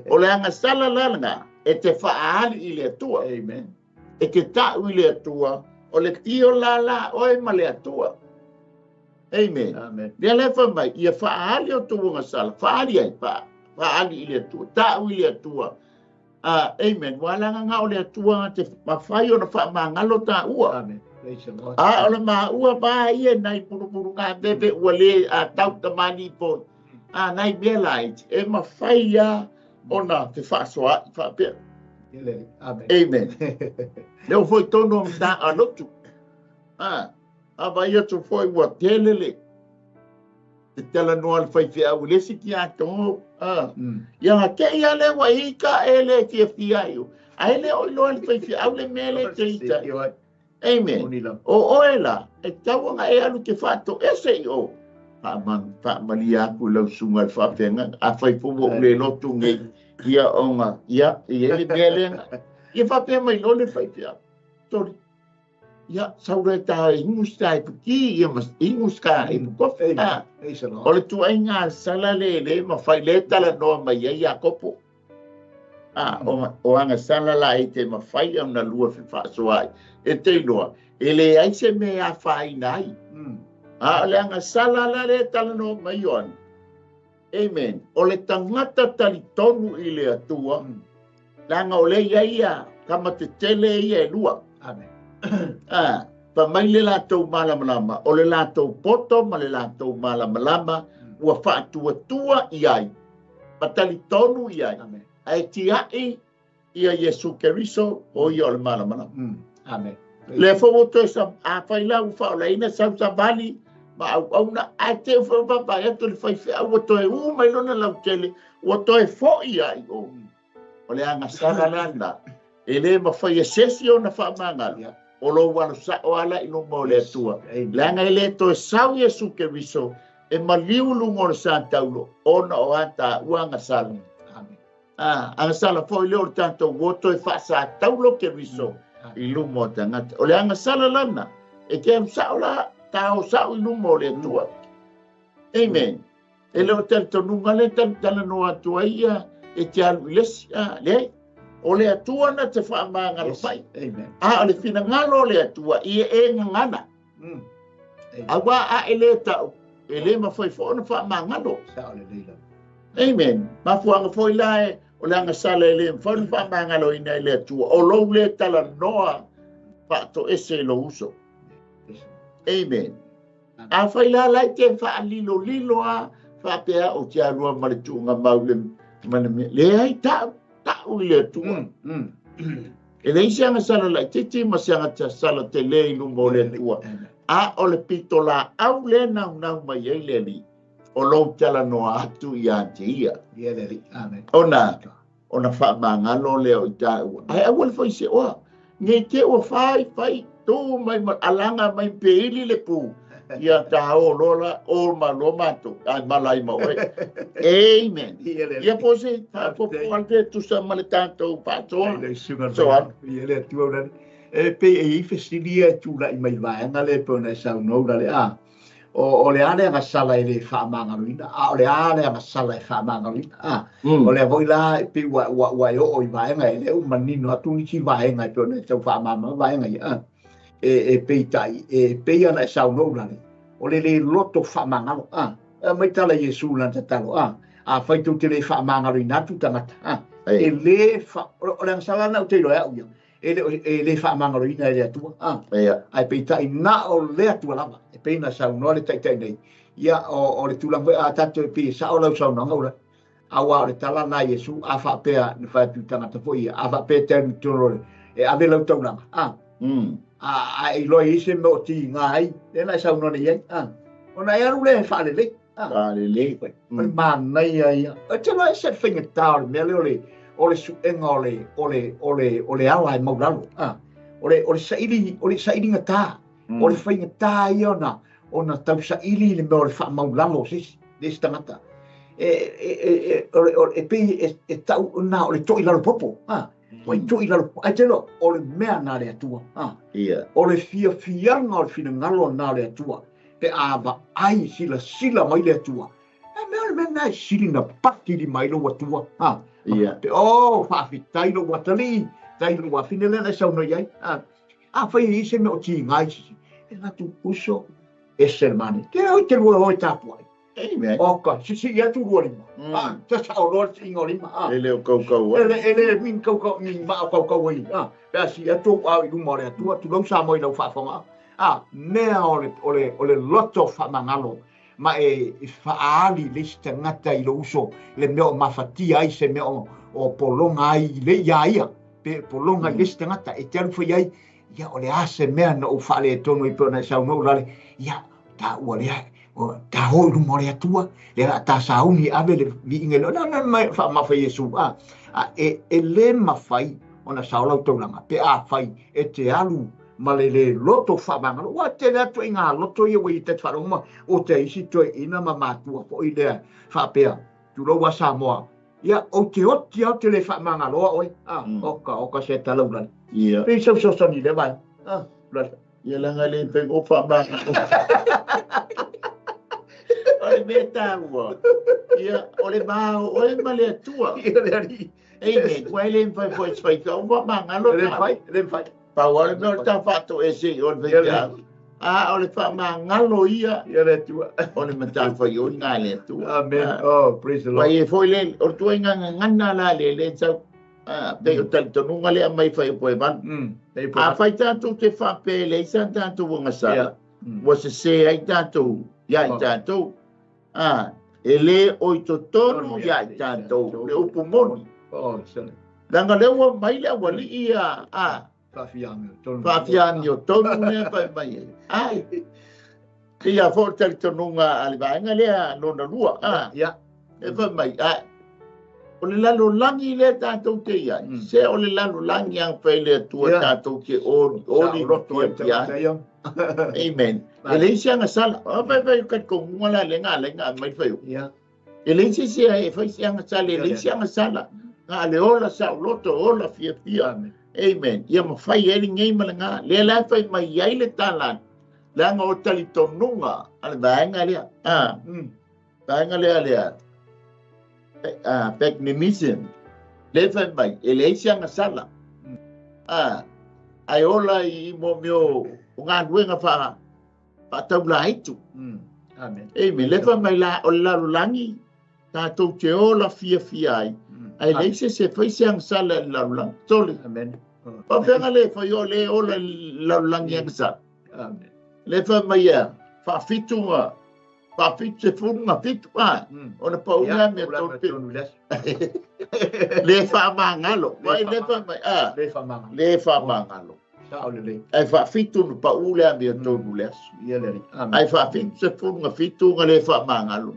O le agasala la lena e te faaali i le Atua. Amen. E te ta'u i le Atua, o le tio la la oe ma le Atua. Amen. Amen. Lea la e fai mai, ia faaali outou agasala, faaali ai, faaali i le Atua, ta'u i le Atua. Amen. Ua ala na o le Atua te mafai ona faamagalo taua. Amen. Praise the Lord. A o le maua va ia nai pulupulu ngā veve ua le a tau tamani po. A nai mea laiti e mafai ia ona te faasoa'i faapea. Amen. Amen. Lea ua foi tonu o mata a lotu. A, a vai atu foi ua tele le te talanoa le faifeau i le isi tiakono. A, ia nga te ia le ua ita e le fiafia ai o. Ae le o iloa le faifeau le mea le te ita. Amen. O oe la, e tatau ona e alu te faatoese i o. Faamalie atu i lau susuga i le faafeagaiga. Afai foi ua ou le lotu nei, ia ona, ia, e i ai le mea lea. Ia faapea mai loa le faifeau. Sori. Ia, sau loa e ta ingus ta e puki, ia ma ingus ka e pukofi. O le tuaiga sala le le mafai le talanoa mai ai Iakopo. A, o agasala la e te mafai ona lua fefaasoaai. E te iloa, e leai se mea e afaina ai. A o le agasala la lea e talanoa mai Ioane. Amen. O le tagata talitonu i le Atua, leaga o lea i ai ia tama tetele ia e lua. Amen. A, fai mai le latou malamalama, o le latou poto ma le latou malamalama ua faatuatua i ai, ma talitonu i ai. Amen. Ae tiai ia Iesu Keriso, o ia o le malamalama. Amen. Lea foi ua toe sa, afai la ua faaolaina sau savali ma auauna, ae te i foi ua vaavaai atu le faifeau ua toe ū mai lona lautele, ua toe foi ai o. O le agasala la lena, e le mafai e se isi ona faamagalo, o lou alo sa'o lava la i luma o le Atua. Leaga e le toe sau Iesu Keriso e maliu luga o le sa taulo, ona o a taua agasala. A, agasala foi lea o le tatou ua toe faasataulo Keriso i luma o tagata. O le agasala lana, e te alu sa'o la, ta o sa'o i luma o le Atua. Amen. E le o talitonuga lea talanoa atu ai ia e te alu i le isi. A, leai. O le Atua na te faamagalo mai. A o le finagalo o le Atua ia e gagana. Auā a e le ta'u, e le mafai foi ona faamagalo. Amen. Mafuaaga foi la e o le agasala e le mafai ona faamagaloina e le Atua, o lou le talanoa faatoese i lou uso. Amen. Afai la la e te faalilolilo a faapea ou te alua ma le tuugamau le ma le mea. Leai, ta'u, ta'u i le Atua. E leai se agasala laitiiti ma se agasala tele i luma o le Atua. A o le pitolaau lea e naunau mai ai le Alii, o lou talanoa atu ia te ia. Ona, ona faamagalo lea o i taua. Ae aua le fai seoa. Nei te ua fai, fai, tu mai ma alaga mai peili le pu. Ia ta o loa la, o ma loa matou, ae mala ai ma oe. Amen. Ia po se faaopoopo atu e tusa ma le tatou faasoa. Soa. Ia le Atua ulale. E pei e i ai fesili ia e tulai mai i le vaega lea e pei ona e saunoa ulale, a. O le a le agasala e le faamagaloina, a o le a le agasala e faamagaloina. A, o lea foi la e pei ua e oo i vaega e le o manino atu nisi vaega e pei ona e tau faamalamalama vaega ia. A, e peitai, e pei ona e saunoa ulale, o le le loto faamagalo. A, mai tala Iesu lana tatalo, a, afai tou te le faamagaloina atu tagata, a, e le fa, o le agasala lena ou te iloa e au ia, e le, e le faamagaloina e le Atua. A, ae peitai na o le Atua lava, e pei ona saunoa le Taitai nei, ia, o le tulaga foi, a tatou e pei e sao lau saunoaga ula, auā o le tala lena a Iesu, a faapea, na fai atu i tagata foi ia, a faapea e te alu i totonu o le, e ave lau taulaga, a, A iloa i se mea o tiga ai, lea na e saunoa nei ai. Ona e alu lea e faalelei. Faalelei. O le manaia ia. E te loa ese le faigata o le mea lea o le suega o le ala e maulalo. O le saili, o le sailigata. O le faigata ia ona tausaili le mea o le faamaulalo o se isi, le isi tagata. E pei e tau na o le to'i lalo popo. O le to'i lalo, ai te loa, o le mea na le Atua. O le fiafiaga o le finagalo na le Atua. Pe a vaai silasila mai le Atua. E mea o le mea na e sili na pati li mai lo Atua. Pe o faafetai lo atalii, tai lo afine le na saunoa i ai. A fai i se mea o tiga i sisi. E latu uso e se mane. Te oi te lua oi tapuai. Amen. Oka, sisi ia tu lua lima. Ta sa o loa si ingo lima. E le o kaukau. E le min kaukau, min ma o kaukau ai. Pe a si atu au i luma o le Atua, tu lau sa moi lau faafofoga. Mea o le loto faamagalo. Ma e faaali le isi tagata i lo uso, le mea o mafatia ai se mea o pologa ai i le ia ia. Pe pologa i le isi tagata, e te alu fai ai, ia o le a se mea na ou faaletonu i pe ona e saunoa ulale, ia ta ua lea, ta hoi luma o le Atua, le la ta sauni ave le viiga le, na mai faamafa Iesu. E le mafai ona saolau taulaga, pe a fai e te alu ma le le loto faamagalo. Ua tele atu i ngā loto ia ua i te wharonga, o te isi toe ina ma matua po i lea whaapea, tulou a Samoa. Ia, o te oti au te le faamagaloa oe. Oka se talaulale. Ia. Pei sau sosoni le vai. Ulale. Ia langa le pe o faamagalo. O le mea tāua. Ia, o le mao, o le ma le Atua. Ia le ari. Amen. Ua ele mfai foi te whai o faamagalo. Le mfai, le mfai. Pau o le mea o le tāwhāto e se o le whai. O le faamagalo ia. Ia le Atua. O le matawhai o ngā le Atua. Amen. Oh, praise the Lord. Wai e foi le, o tua ngā ngana la le le tau. Pe o talitonuga le amai whai o poe van. A whai tātou te whapele, i sa tātou wanga sala. Wa se se ai tātou, ia i tātou. E le oi totonu ia i tātou, le upu moni. Oh, sorry. Langa le ua mai le awali ia, Whaafiangi o tonu. Whaafiangi o tonu mea whai mai e. Ai. Ia fo talitonuga a le vaega lea lona lua. E whai mai. O le lalolagi lea tātou te iai. Se o le lalolagi ang whai le Atua tātou ke oli. Oli pia pia. Amen. E le isi anga sala. O whai whai kat kongunga la le ngā le ngā mai whai o. E le isi sia e whai si anga sala. E le isi anga sala. Ngā le ola sa o loto ola fia fia. Amen. Ia mawhai e li ngei ma le ngā. Le la whai mai ai le tālan. Langa o talitonuga a le vaega lea. Vaega lea lea. Peknimism. Le whai mai. E le isi anga sala. Ai ola i mo meo o ngā nuenga whaataula aitu. Amen. Amen. Le whai mai la o le lalolagi. Tātou te ola fia fia ai. Ai le isi se whai se anga sala i lalolagi. Tole. Amen. Pa whenga le whai o le ola i lalolagi anga sala. Amen. Le whai mai ia, whawhitunga, whawhitu se furunga fitu, ona paunga mea tonu pe. Le whaamangalo, wai le whai mai, Le whaamangalo. Le whaamangalo. Ai whawhitu no paulea mea tonu le aso. Ai whawhitu se furunga fitu nga le whaamangalo.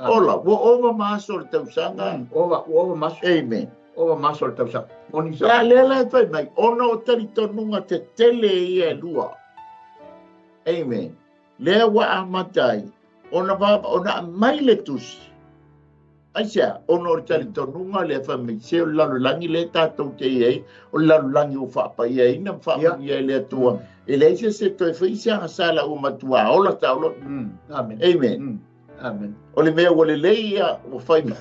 Ola, ua ova maaso le tausaga. Ova, ua ova maaso. Amen. Ova maaso le tausaga. Oni sa. La le la whai mai, ona o talitonuga te tele ia e lua. Amen. Lea ua amatai, ona ona mai le tusi. Aisea, ona o le talitonuga le whamei, se o le lalolagi le tātou te iai, o le lalolagi o whaapaia ina, whaamanuia i le Atua. E le isi se toe whai se anga sala o matua, ola taolo. Amen. Amen. Amen. O le mea ua lelei ia, ua whai mai.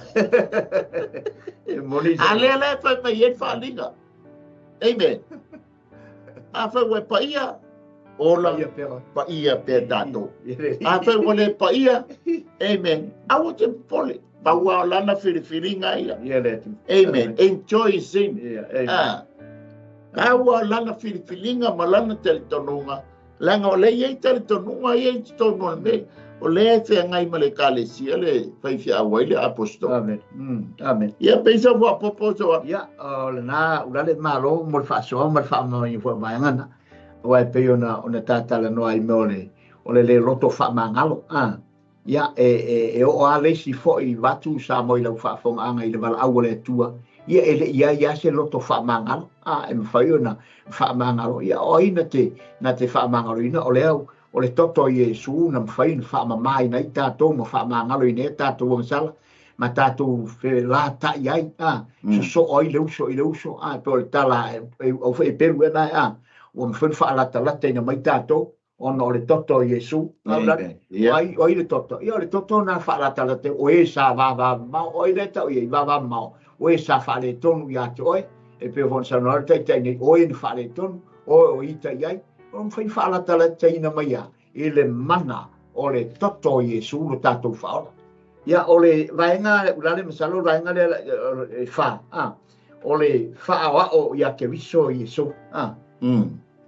E moni A lea la e whai mai e whaaliga. Amen. A whai ua paia, ola paia pea tātou. A whai ua le paia, amen. Aua te pole. Paua o lana whiriwhiringa ia. Amen. Enjoy sin. Aua o lana whiriwhiringa ma lana talitonuga. Langa o le iei talitonuga ia i te tonu o le mea. O le e whea ngai ma le kalesia le whaiwhia awai le apostolo. Amen. Amen. Ia peisa wā popo soa. Ia, o le nā ulale malo mo le whaasoa ma le whaamau i wha vaengana. Aua e pei ona tatalanoa ai mea o le le loto faamagalo. Ia, e oo lava le isi foi vatu Samoa i lau faafofogaaga i le valaau o le Atua, ia e le i ai lava se loto faamagalo. E mafai ona faamagalo, ia o ai na te faamagaloina, o lea o le toto o Iesu na mafai ona faamamaina ai tatou ma faamagaloina ai tatou agasala ma tatou felata'i ai, sosoo ai le uso i le uso, po o le tala au foi e pelu ena, ua mafai ona faalatalataina mai tatou ona o le toto o Iesu. O ai le toto? Ia o le toto na faalatalata o e sa vavamamao, o ai lea tau i ai vavamamao, o e sa faaletonu ia te oe, e pei foi ona saunoa le taitai nei, o e na faaletonu, o e o ita i ai, o mafai faalatalataina mai ia i le mana o le toto o Iesu lo tatou faaola. Ia o le vaega ulale masalo vaega lea e fa, o le faaoao ia Keriso Iesu.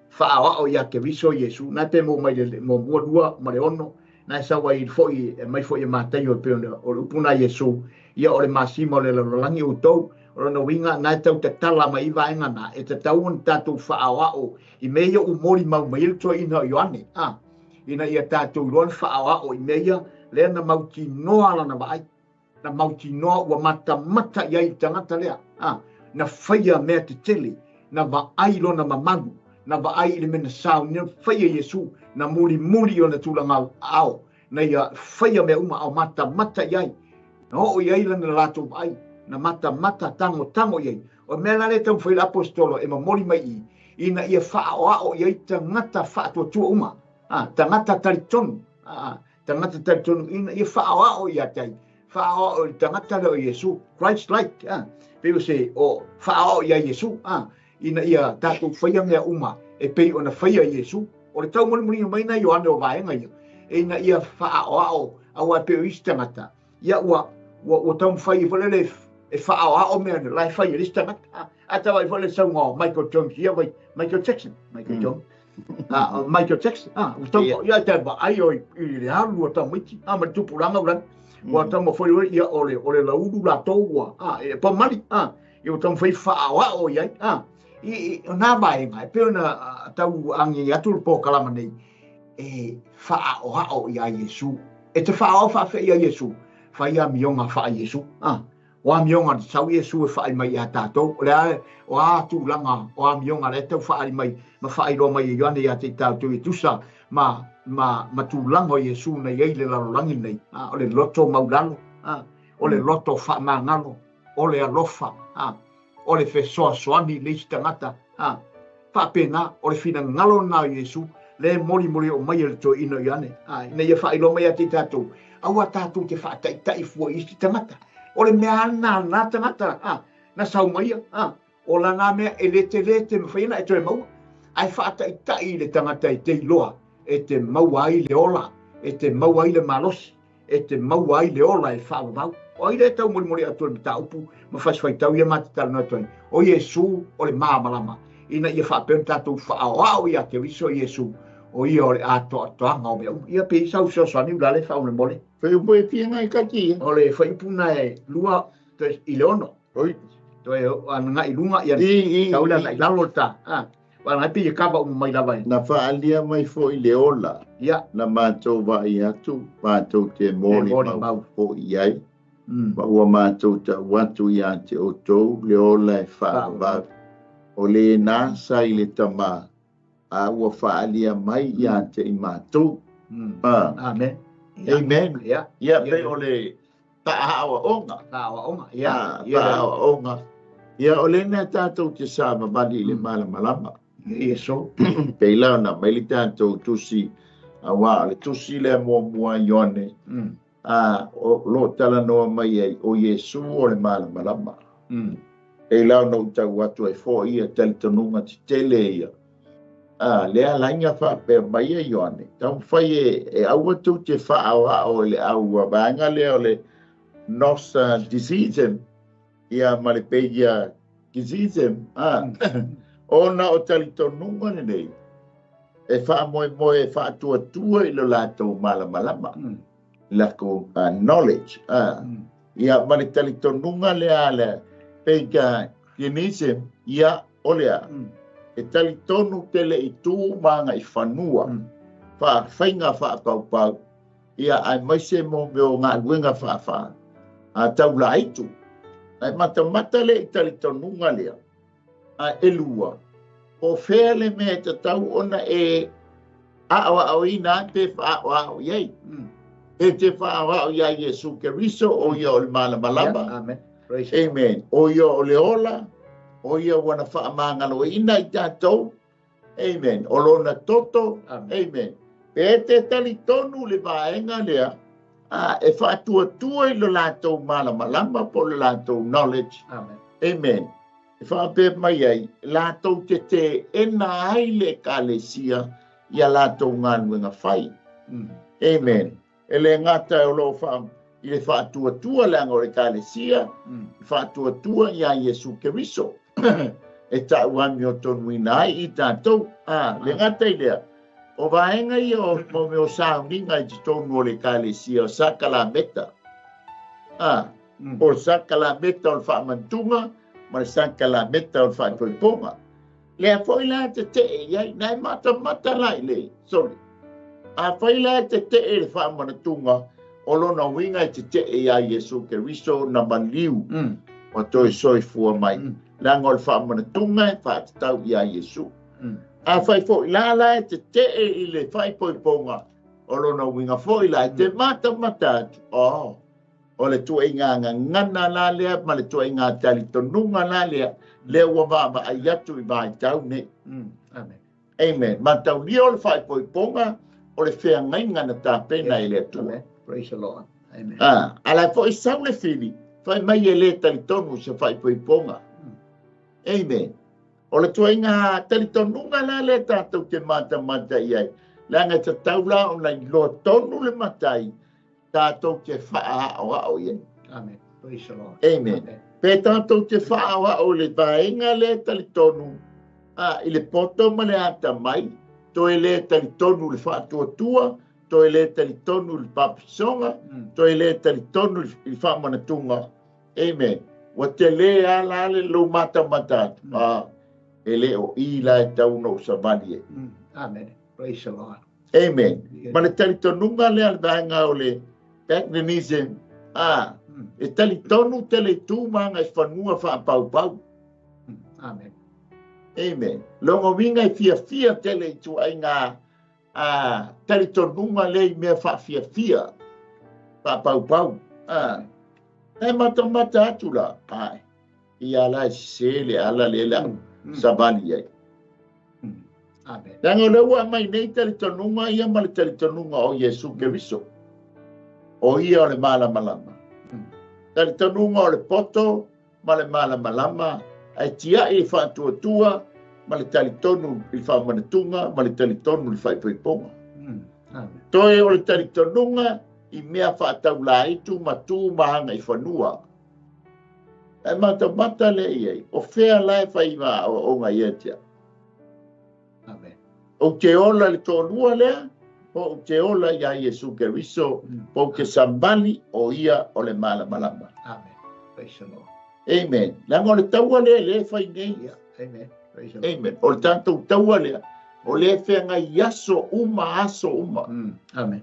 Faaoao ia Keriso Iesu, na te mo mai le mo mua lua ma le ono, na e sau ai foi e mai foi e Mataio e pei ona o le upu na Iesu, ia o le masima o le lalolagi outou, o lona uiga na e tau tatala mai i vaega na, e tatau ona tatou faaoao i mea ia ua molimau mai ai le toeaina o Ioane, ina ia tatou iloa le faaoao i mea ia, lea na mautinoa lana vaai, na mautinoa ua matamata i ai le tagata lea, na faia mea tetele, na vaai lona mamalu, na vaai i le mea na saunia faia Iesu, na mulimuli i ona tulaga ao, na ia faia mea uma ao matamata i ai, na oo i ai lana latou vaai, na matamata tagotago i ai. O mea la lea taumafai le apostolo e momoli mai i, ina ia faaoao i ai tagata faatuatua uma, tagata talitonu, tagata talitonu ina ia faaoao ia te ai, faaoao i le tagata lea o Iesu, Christ like, pei o se o faaoao ia Iesu, ina ia tatou faia mea uma e pei ona faia Iesu. O le taumolimoliga mai na Ioane o vaega ia, e ina ia faaoao aua e pei o isi tagata, ia ua taumafai foi lele e faaoao mea na la e fai e le isi tagata. A tau ai foi le sauga o Michael Jones ia vai, Michael Jackson, Michael Jones. Michael Jackson, ua tau ia te vaai o i le alu o tamaiti, ma le tupulaga ulani. Ua taumafai foi ia o le laulu latou ua, e pamali, ia ua taumafai faaoao i ai, i nā vaega, e pei ona tau agi atu le polokalama nei, e faaoao ia Iesu. E te faaoao faafea ia Iesu, fai amioga faa Iesu. O amioga sau Iesu e faai mai ia tatou, o le a, o a tulaga o amioga lea tau faali mai, ma faailoa mai e Ioane ia te i tatou e tusa, ma tulaga o Iesu na i ai le lalolagi nei, o le loto maulalo, o le loto faamagalo, o le alofa, o le fesoasoani i le isi tagata, faapena, o le finagalo lena o Iesu, le molimoli o mai e le toeaina o Ioane, ina ia faailoa mai ia te i tatou, aua tatou te faataitai fua i isi tagata. O le mea na na tagata, na sau mai ia, o lana mea e le te mafai ona e toe maua, ae faataitai i le tagata e te iloa, e te maua ai le ola, e te maua ai le malosi, e te maua ai le ola e faavavau. O ai le taumolimoli atu le mataupu ma fasifaitau ia ma te talanoa atu ai. O Iesu o le malamalama, ina ia faapea ona tatou faaoao ia Keriso Iesu, o ia o le atoatoaga o mea uma. Ia pei sau fesoasoani ulale faamolemole. Faiupu e fia ngai kati. O le faiupu na e 2 i le 6. Oi. Toe agai luga ia tau le agai lalo le ta. Wa ngai pe kava uma mai lava. Na faalia mai foi le ola. Ia. Na matou vaai atu, matou te molimau foi i ai. Ma ua matou tau atu ia te outou le ola e faavavau. O le na sa i le tamā, a ua faalia mai ia te i matou. Amen. Amen. Ia. Ia pe o le faaoaoga. Faaoaoga. Ia. Faaoaoga. Ia o le mea tatou te savavali i le malamalama. Iesu. Pei la ona mai le tatou tusi, aua o le tusi lea muamua Ioane, o lo talanoa mai ai o Iesu o le malamalama. Pei la ona ou tau atu ai foi ia talitonuga tetele ia. Lea laina faapea mai e Ioane, taumafai e aua tou te faaoao i le au vaega lea o le Gnosticism, ia ma le Paganism, ona o talitonuga lenei, e faamoemoe e faatuatua i lo latou malamalama, latou knowledge, ia ma le talitonuga lea le paganism, ia o lea, E talitonu tele i tu ma i fanua. Whaawhainga whaapaupau. Ia ai maise mo meo ngā luenga whaawha. A taula aitu. Ai matamata le i talitonuga lea. A elua. O whea le mea te tau ona e ao ao ina pe whaao ao iai. E te whaao ao ia Yesu Keriso o ia o le malamalama. Amen. Amen. O ia o le ola. O ia wana whaamangalo ina i tātou. Amen. O lona toto. Amen. Amen. Pe te talitonu le vaenga lea. A e whaatuatua i lo lātou malamalama po lo lātou knowledge. Amen. Amen. E whaape mai ai, lātou te te ena ai le kalesia ia lātou ngā nuenga whai. Amen. E le ngata o lo wha, i le whaatuatua le anga o le kalesia, i whaatuatua ia Yesu Keriso. E tau ami o tonu ina ai i tātou. A, le ngata i lea. O vaenga ia o mo meo sauniga i totonu o le kalesia o sakalameta. A, o sakalameta o le whaamantunga, ma le sakalameta o le whaatoiponga. Lea foi la te te e iai, nai mata mata lai le, sorry. A whai la te te e le whaamanatunga, o lona winga i te te e ia Yesu Keriso na maliu o toi soifua mai. Leaga o le whaamanatunga e whaatatau ia Yesu. A whai foi la la e te te e i le whaipoiponga o lona winga foi la e te mata mata atu. Oh, o le tua i ngā ngana la lea, ma le tua i ngā talitonuga la lea, lea ua maa ai atu i vai tau nei. Amen. Amen. Mataulia o le whaipoiponga o le whea na tāpena i le atua. Amen. Praise the Lord. Amen. Ah, ala foi sau le fili, whai mai e le talitonu se whaipoiponga. Amen. O le tua i ngā talitonuga la le tātou te mata mata i ai. Leaga te taula o na iloa tonu le matai, tātou te whaao ao i ai. Amen. Praise the Lord. Amen. Amen. Pe tātou te whaao ao le vaenga le talitonu, a, i le poto ma le ata mai, toe le talitonu le whaatuatua, toe le talitonu le papisonga, toe le talitonu le whaamanatunga. Amen. Wa te le ala ale lo mata mata atu. A, e le o i la e tau no savali e. Amen. Praise the Lord. Amen. Ma le talitonuga lea le vaenga o le Bagnanism, a, e talitonu te le tūmanga i whanua whaapaupau. Amen. Amen. Longo winga i fia fia te le tu ai ngā a, talitonuga le i mea whaafia fia whaapaupau. A, e mata mata atu la. Ai, i ala e se le ala le la savali ai. Amen. Leaga o le ua mai nei talitonuga ia ma le talitonuga o Iesu Keriso. O ia o le malamalama. Talitonuga o le poto ma le malamalama, ai tiai i whaatuatua ma le talitonu i le whaamanatuga ma le talitonu i le whaipoiponga. Amen. Toe o le talitonuga i mea whaataulaitu ma tū mahanga i whanua. E matamata le iai, o whea lae whaima o ngā ia tia. Amen. O te ola le tōlua lea, po o te ola ia Iesu Keriso, po o te sambali o ia o le malamalama. Amen. Praise the Lord. Amen. Leaga o le taua lea le whai nei. Yeah. Amen. Praise the Lord. Amen. O le tātou taua lea, o le whenga i aso uma, aso uma. Amen.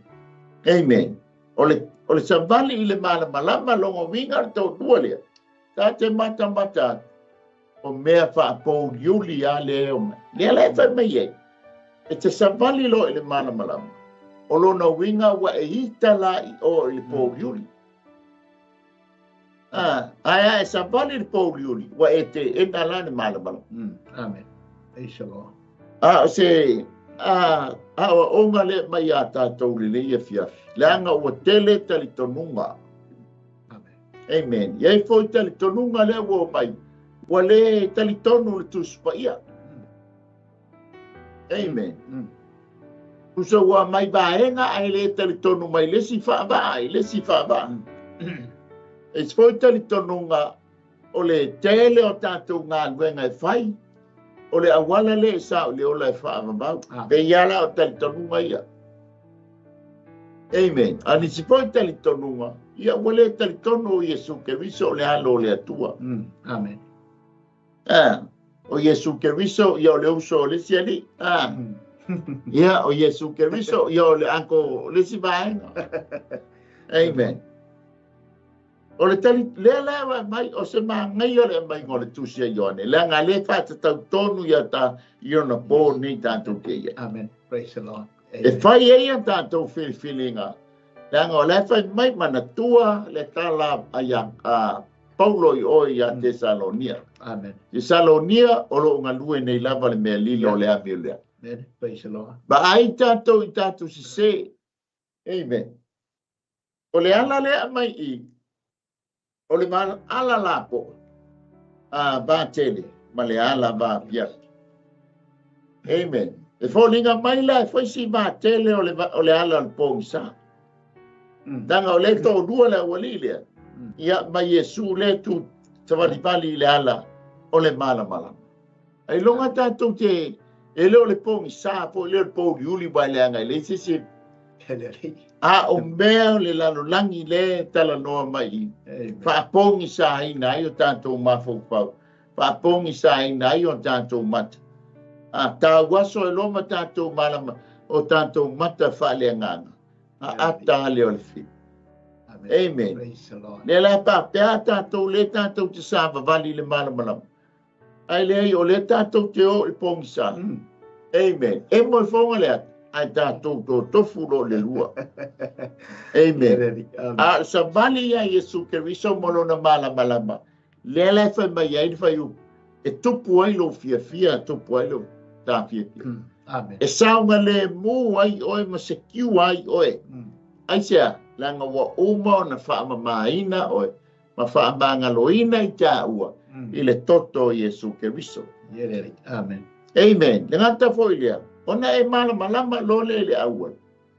Amen. O le sambali i le malamalama, longo winga le tōlua lea. Tā te mata mata, o mea whaapōliuli a le o mai. Lea le whai mai e. E te sambali lo i le malamalama. O lona winga wa e ita la i o i le pōliuli. Ah, ai ai sambali le pōliuli, wa e te ena la le malamalama. Amen. Praise the Lord. A, se, a, a o onga le mai a tātou le leia fiafi. Leaga ua tele talitonuga. Amen. Amen. Iai foi talitonuga lea ua mai. Ua le talitonu le tusipaia. Amen. Kusa ua mai vaenga ai le talitonu mai le si whaavaa, i le si whaavaa. E foi talitonuga o le tele o tātou ngā luenga e whai, o le awala le e sa o le ola e whaavavau. Pe ia la o talitonuga ia. Amen. Ani si foi talitonuga, ia ua le talitonu o Iesu Keriso o le alo o le Atua. Amen. Ah, O Iesu Keriso, ia o le uso o le isi alii. Ia, o Iesu Keriso, ia o le uncle o le isi vaega. Amen. O le tali, lea la e aumai, o se magaia o le aumaiga o le tusi a Ioane, leaga lea e faatatau tonu ia ta, i ona po nei tatou te ia. Amen. Praise the Lord. E fai ai a tatou filifiliga, leaga o la e fai mai manatua le tala a ia, a Paulo i oe ia Tesalonia. Amen. Tesalonia o loo galue nei lava le mea lilo o le amio lea. Amen. Praise the Lord. Vaai tatou i tatou sese. Amen. O le ala lea mai i, o le ala lapoa, a vatele ma le ala vapiapi. Amen. E foliga mai la e fai si vatele o le ala o le pogisa. Leaga o le toalua le aualii lea, ia ma Iesu le tu savalivali i le ala o le malamalama. Ai loga tatou te e le o le pogisa po le o le pouliuli wa leaga e leai se isi a o mea o le lalolagi le talanoa mai i faapogisaina ai o tatou mafaufau, faapogisaina ai o tatou mata. A tauaso e loa ma tatou malama o tatou mata faaleagaga, a ata ale o le fili. Amen. Le la papea tatou le tatou te savavali le malamalama. Ai leai o le tatou te o i pogisa. Amen. E mo fonga le ata, ai tatou to tofu lo le lua. Amen. A savali ia Iesu Keriso mo lona malamalama. Le la fai mai ai fai u. E tupu ai lo fiafia, tupu ai lo ta fiafia. Amen. E saunga le mu ai oe ma sekiu ai oe. Ai sea, leaga ua uma ona faamamaina oe, ma faamagaloina i taua i le toto o Iesu Keriso. Amen. Amen. Le gata foi lea, ona e malamalama lo le le auala.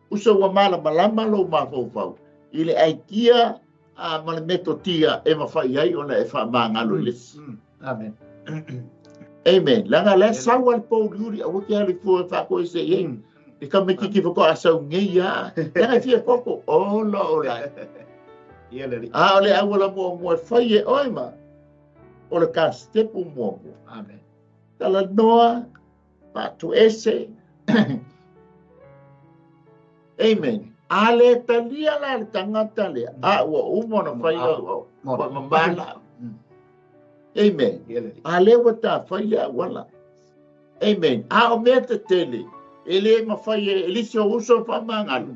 Uso ua malamalama lo mafaufau i le aikia a ma le metotia e mafai ai ona e faamagalo i le isi. Amen. Amen. Leaga le sau al pouliuli aua ke alu fua faakoese i ai. I ka me kiki fako a sau ngei ia. Leaga fia koko. Ola ola. Ia le. A o le auala muamua e fai e oe ma. O le ka stepu muamua. Amen. Talanoa, faatuese. Amen. A le talia la le tagata lea. A ua uma ona fai lau ua mamala. Amen. A le ua ta fai le auala. Amen. A o mea tetele, e le mafai e lisi o uso faamagalo.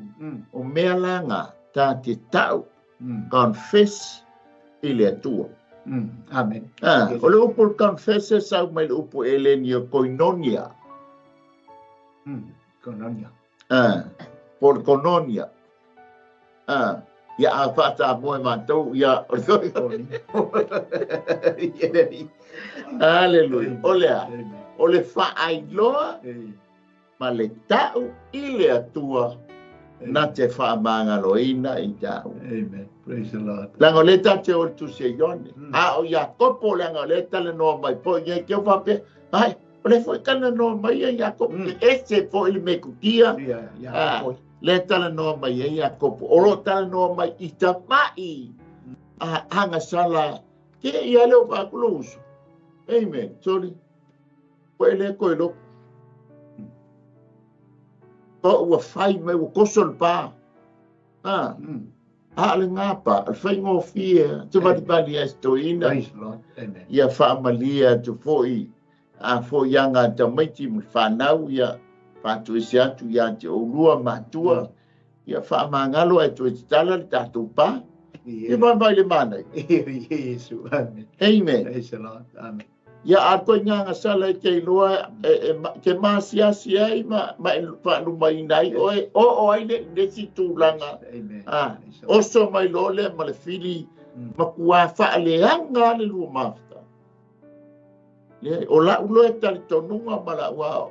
O mea la ngā, ta te tau, confess i le Atua. Amen. O le upu confess e sau mai le upu eleni o koinonia. Koinonia. Po le koinonia. Ia a whaata moe mātou, ia. Hallelujah. O lea, o le whaailoa ma le tau i le Atua na te faamagaloina i tau. Amen. Praise the Lord. Leaga o le tate o le tusi e Ioane. A o Iakopo leaga o le talanoa mai po ia ke o whapea. Ai, o le foi talanoa mai ia Iakopo. Ese foi le mekutia. Le talanoa mai ia Iakopo. O lo talanoa mai i tamai. A angasala. Ke ia leo whakulo uso. Amen. Sorry. Koe le koe loko. O ua fai mai ua koso le pā. A le ngā pā, le whai ngōfia, te valivali ai stoina. Ia whaamalia atu foi, a foi anga tamaiti mo whanau, ia whātuese atu ia te olua matua, ia whaamangalo ai toe te tala le tātou pā. Ia vai le mānai. Yesu, amen. Amen. Praise the Lord, amen. Ia a koe ngā sala e te iloa, ke maasiasi ai ma e whaalumaina ai oe, o ai le nesi tūlanga. Oso mai lo le ma le fili, ma kua whaaleanga le lua mafta. Le, o la ulo e talitonunga ma la ua,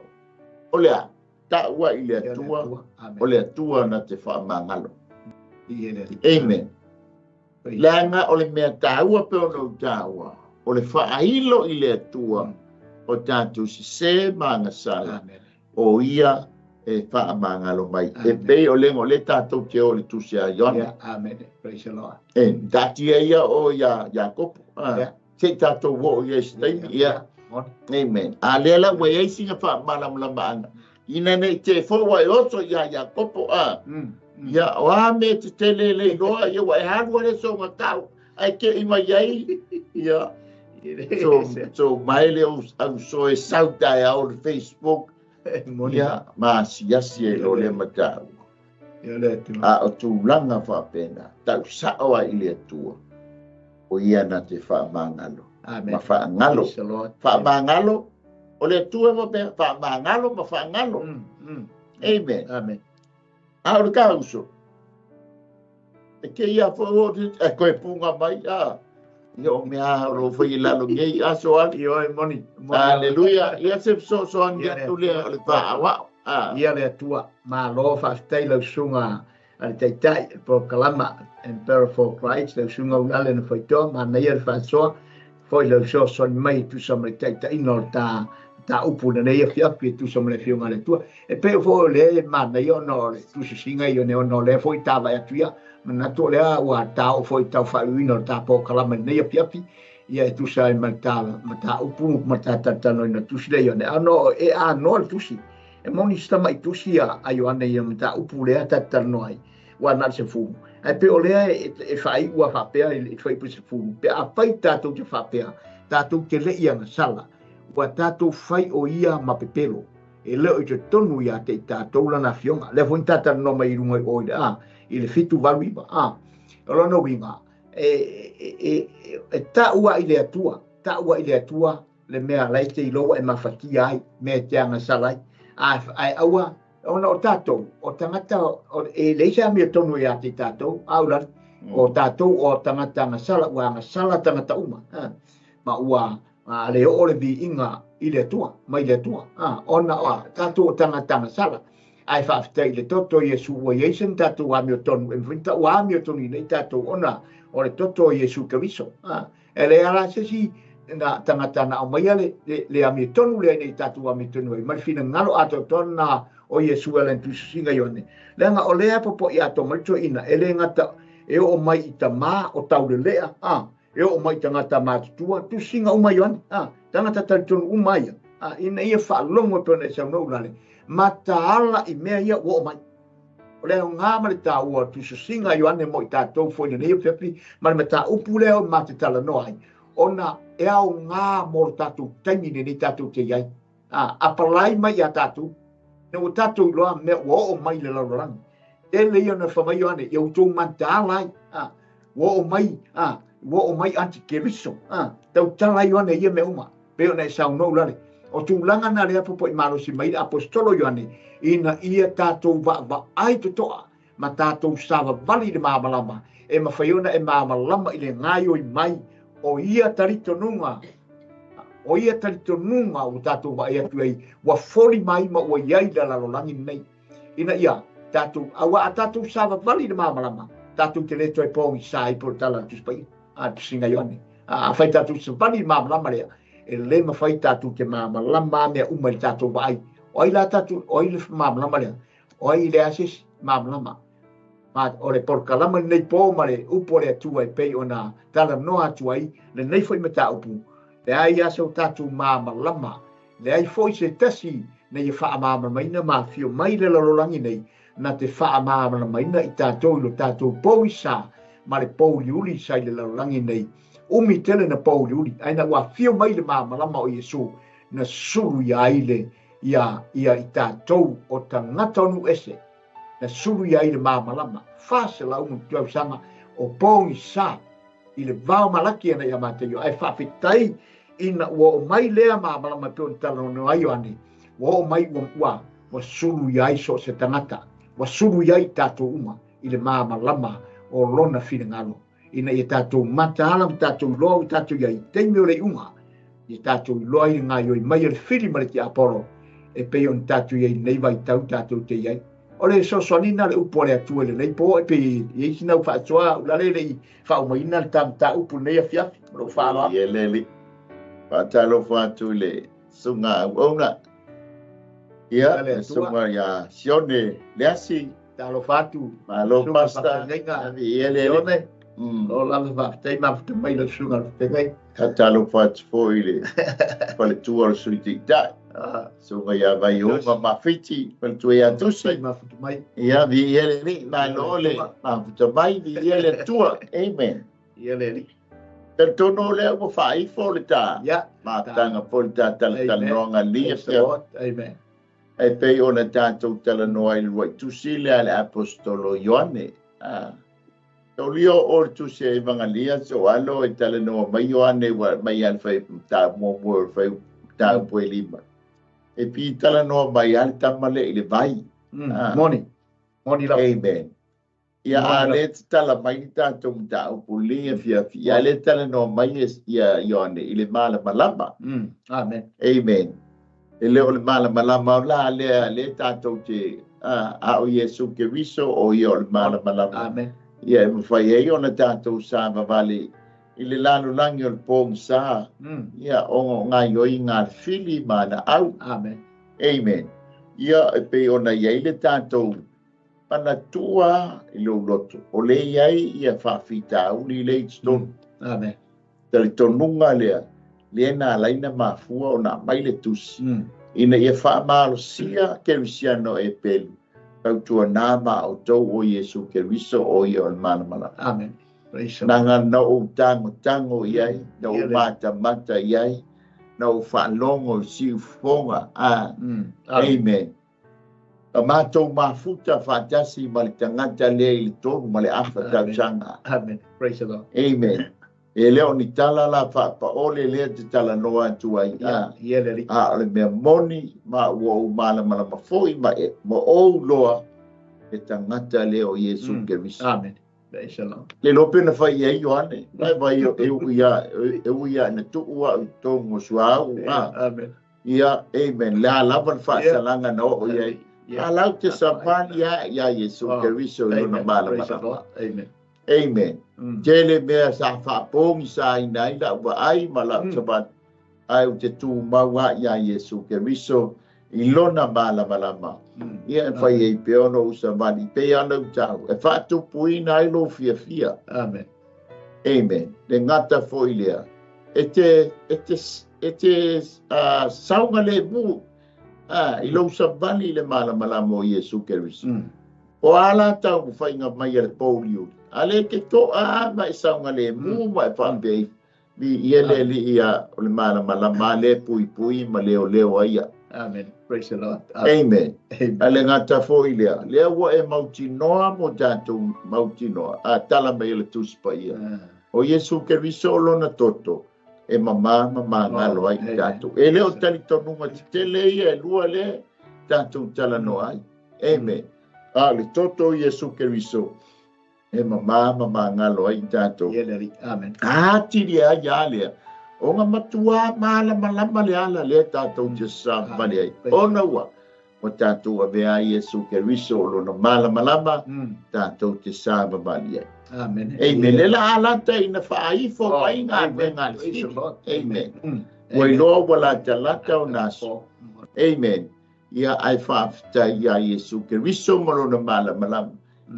o lea, ta ua i le atua, o le atua na te whaamangalo. Amen. Leaga o le mea tāua pe ono tāua. O le whaailo i le atua o tātou sise maangasala. O ia e whaamangalo mai. E pei o lengo le tātou te o le tusi a Ioane. Amen. Praise the Lord. E, tātia ia o ia Iakopo. Se tātou wo o ia se taimi. Ia. Amen. A lea la ua iai sina faamalamalamaga ina nei te fo ua e oso ia Iakopo a. Ia o a me te tele le iloa ia ua e alu ale soga tau ai ke i mai ai ia so mai le au so e sauta e au le Facebook ia ma siasi e lo le matau. A o tulaga faapena tau sao ai i le Atua o ia na te faamagalo. Ma faagalo. Faamagalo o le Atua faapea faamagalo ma faagalo. Amen. Amen. A o le kauso e ke ia fo o e koe punga mai a ia o mea o lo fai lalo nei aso ali. Ioe moni. Hallelujah. Ia se so so angi atu le o le faaawao. Ia le Atua malo faafetai lau susuga a le taitai le polokalama Emperor for Christ lau susuga Ulale na faitoa manaia le faasoa foi lau fesoasoani mai e tusa ma le taitaiga o le ta upu lenei afiafi e tusa ma le afioga a le Atua. E pei foi o le manaia ona o le tusisiga i one ona o lea foi tavae atu ia manatu o lea ua taoo foi tau faaiuina o le ta polokalama lenei afiafi ia e tusa ai ma le ta mataupu ma ta talatalanoaina tusi lea Ioane. Ano e anoa le tusi. E moni se tama'i tusi a Ioane ia mataupu lea talatalanoa ai ua na o le 10. Ae pei o lea e faaiu a faapea i le fuaiupu 10. Pe afai tatou te faapea, tatou te le i agasala, ua tatou fai o ia ma pepelo. E le o i totonu ia te i tatou lana afioga. Lea foi na talatalanoa mai i luga i o i le a, i le 7, 8, 9. A, o lona uiga, e taua i le Atua, taua i le Atua le mea lai te iloa e mafatia ai, mea te agasala ai. Ae aua, ona o tatou, o tagata, e leai se amiotonu ia te tatou, a Ulale, o tatou o tagata agasala, ua agasala tagata uma. Ma ua le oo le viiga i le Atua, mai le Atua. Ona o tatou o tagata agasala. Ae faafetai i le toto o Iesu ua iai se tatou amiotonu, e mafai ona taua amiotonu ina i tatou ona o le toto o Iesu Keriso. E le ala se si na tagata na aumaia le amiotonu lea ina i tatou amiotonu ai, ma le finagalo atoatoa na o Iesu e ala i tusisiga Ioane. Leaga o lea popo'i atoa mai le toeaina, e le gata e oo mai i tamā o taulelea, e oo mai i tagata matutua, tusisiga uma Ioane, tagata talitonu uma ia, ina ia faalogo e pei ona e saunoa Ulale, mataala i mea ia ua oo mai. O le aoga ma le taua o tusisiga Ioane mo i tatou foi lenei afiafi ma le mataupu lea o ma te talanoa ai, ona e aoga mo le tatou taimi lenei tatou te iai. Apalai mai ia tatou, na ua tatou iloa mea ua oo mai le lalolagi. Tele ia na whamai Ioane, ia utou mataala ai, ua oo mai, ua oo mai antikeriso, tautala Ioane ia mea uma, pei ona e saunoa Ulale. O tulaga na lea popo'i malosi mai le apostolo Ioane, ina ia tatou vaavaai totoa ma tatou savavali i le malamalama, e mafai ona e malamalama i le gaioi mai o ia talitonuga, o ia talitonuga ua tatou vaai atu ai, ua foli mai ma ua iai le lalolagi lenei. Ina ia tatou, aua a tatou savavali i le malamalama, tatou te le toe pogisa ai po o le tala a le Tusi Paia, a le Tusiga Ioane. A fai tatou savali i le malamalama lea, e le mafai tatou te malamalama mea uma i le tatou vaai. O ai la tatou, o ai le malamalama lea? O ai le asisi malamalama? Ma o le polokalama lenei po ma le upu o le Atua e pei ona talanoa atu ai lenei foi mataupu, leai a so tatou malamalama, leai foi se tasi nei e faamalamalamaina ma afio mai le lalolagi nei, na te faamalamalamaina i tatou i lo tatou pogisa ma le pouliuli sa i le lalolagi nei. Umi tele na pouliuli, ae na ua afio mai le malamalama o Iesu, na sulu ia ai le ia i tatou o tagata o nuu ese, na sulu ia ai le malamalama, 400 tausaga o pogisa i le vao malaki ana ia Mateio. Ae faafetai ina ua oo mai lea malamalama e pei ona talanoa ai Ioane, ua oo mai ua sulu ia ai so o se tagata, ua sulu ia ai tatou uma i le malamalama o lona finagalo, ina ia tatou mataala ma tatou iloa ua tatou iai taimi o le iuga, ia tatou iloa ai le gaioi mai o le fili ma le tiapolo e pei ona tatou iai lenei vaitau tatou te iai. O le fesoasoaniina le upu a le Atua i lenei po e pei e iai sina faasoa Ulale le i faaumaina le mataupu lenei afiafi. O lou faaaloalo. Ia lele. Faatalofa atu i le susuga auauna. Ia, le susuga ia Sione Leasi. Talofa atu. Malo pasta. Ia lele. O lava faafetai mafuta mai lau susuga le feagai. Tatalofa atu foi i le faletua o le Sui Taitai. Susuga ia Vaiuma Mafiti, faletua ia Tusi. Mafuta mai. Ia, viia le Alii, malo le mafuta mai, viia le Atua. Amen. Ia le Alii. Talitonu lea ua faaifo le ta. Mafutaga foi le ta talatalanoaga lia. Amen. E pei ona tatou talanoa i le luaitusi lea a le Aposetolo Ioane. Taulio o le tusi a Evangelia so alo e talanoa mai Ioane ua mai a le fai ta muamua o le fai mataupu e 5. E pi talanoa mai a le tama le i le vai. Moni. Moni lava. Amen. Ia a le tatala mai ni tatou mataupu lia fiafi. Ia le talanoa mai ia Ioane i le malamalama. Amen. Amen. E le o le malamalama o la lea le tatou te a o Iesu Keriso o ia o le malamalama. Amen. Ia e mawhai ei ona tatou sa vavale i le lalolagi o le pogisa. Ia o ngā ioi ngā fili mana au. Amen. Amen. Ia e pei ona iai le tatou panatua i lou loto. O le iai ia whaafitauli le i totonu. Amen. Talitonuga lea, lea nā laina mafua o nā mai le tusi. Ina ia whaamalosia Kerisiano e pelu. Tautua nā ma o tau o Iesu Keriso o ia o le malamalama. Amen. Praise Nanga na o tango tango iai, na o mata mata iai, na o whaalongo si ufonga. Amen. A mātou mafuta whaatasi ma le tangata lea i le tonu ma le afa tausaga. Amen. Praise the Lord. Amen. E leo ni tala la whaapaole lea te tala noa atu ai. Ia le Alii. A o le mea moni ma ua ou malamalama foi ma e ma ou loa le tangata lea o Iesu Keriso. Amen. Praise the Lord. Le lope na fai ai Ioane. Nai vai e uia na tuu au i tongo suau. Amen. Ia, amen. Le alava le whaasalanga na o iai. Alau te sapani ia Iesu Keriso i lona malamalama. Amen. Amen. Tele mea sa whaapongi sa ina ila ua ai ma lau sabat. Ai u te tū maua ia Iesu Keriso i lona malamalama. Ia e whai ei pe ono u savali pe ana u tau. E whaatupuina ai lo fiafia. Amen. Amen. Le ngata foi lea. E te saunga le mu i lou savali le malamalama o Iesu Keriso. O ala tau whainga mai a le pōliuri. A le ke toa ma e saunga le mu ma e whaapei. Li ia le li ia o le malamalama le pui pui ma leo leo aia. Amen. Praise the Lord. Amen. Amen. A le ngata foi lea. Lea ua e mautinoa mo tātou mautinoa. A tala mai le tusi paia. O Iesu Keriso o lona toto. E mama mama ngalo ai tātou. E leo talitonuga te tele ia e lua le tātou tala noa ai. Amen. A le toto Iesu Keriso. E mama mama ngalo ai tātou. Amen. A tiri ai ia lea. O ngā matua malamalama le ala le tātou te sāmali ai. Ona ua, o tātou avea Iesu Keriso o lona malamalama, tātou te sāmali ai. Amen. Amen. Le la alata ina whaaifo mai ngā venga le fili. Amen. Ua iloa ua lata lata o naso. Amen. Ia ai whaafita ia Iesu Keriso ma lona malamalama.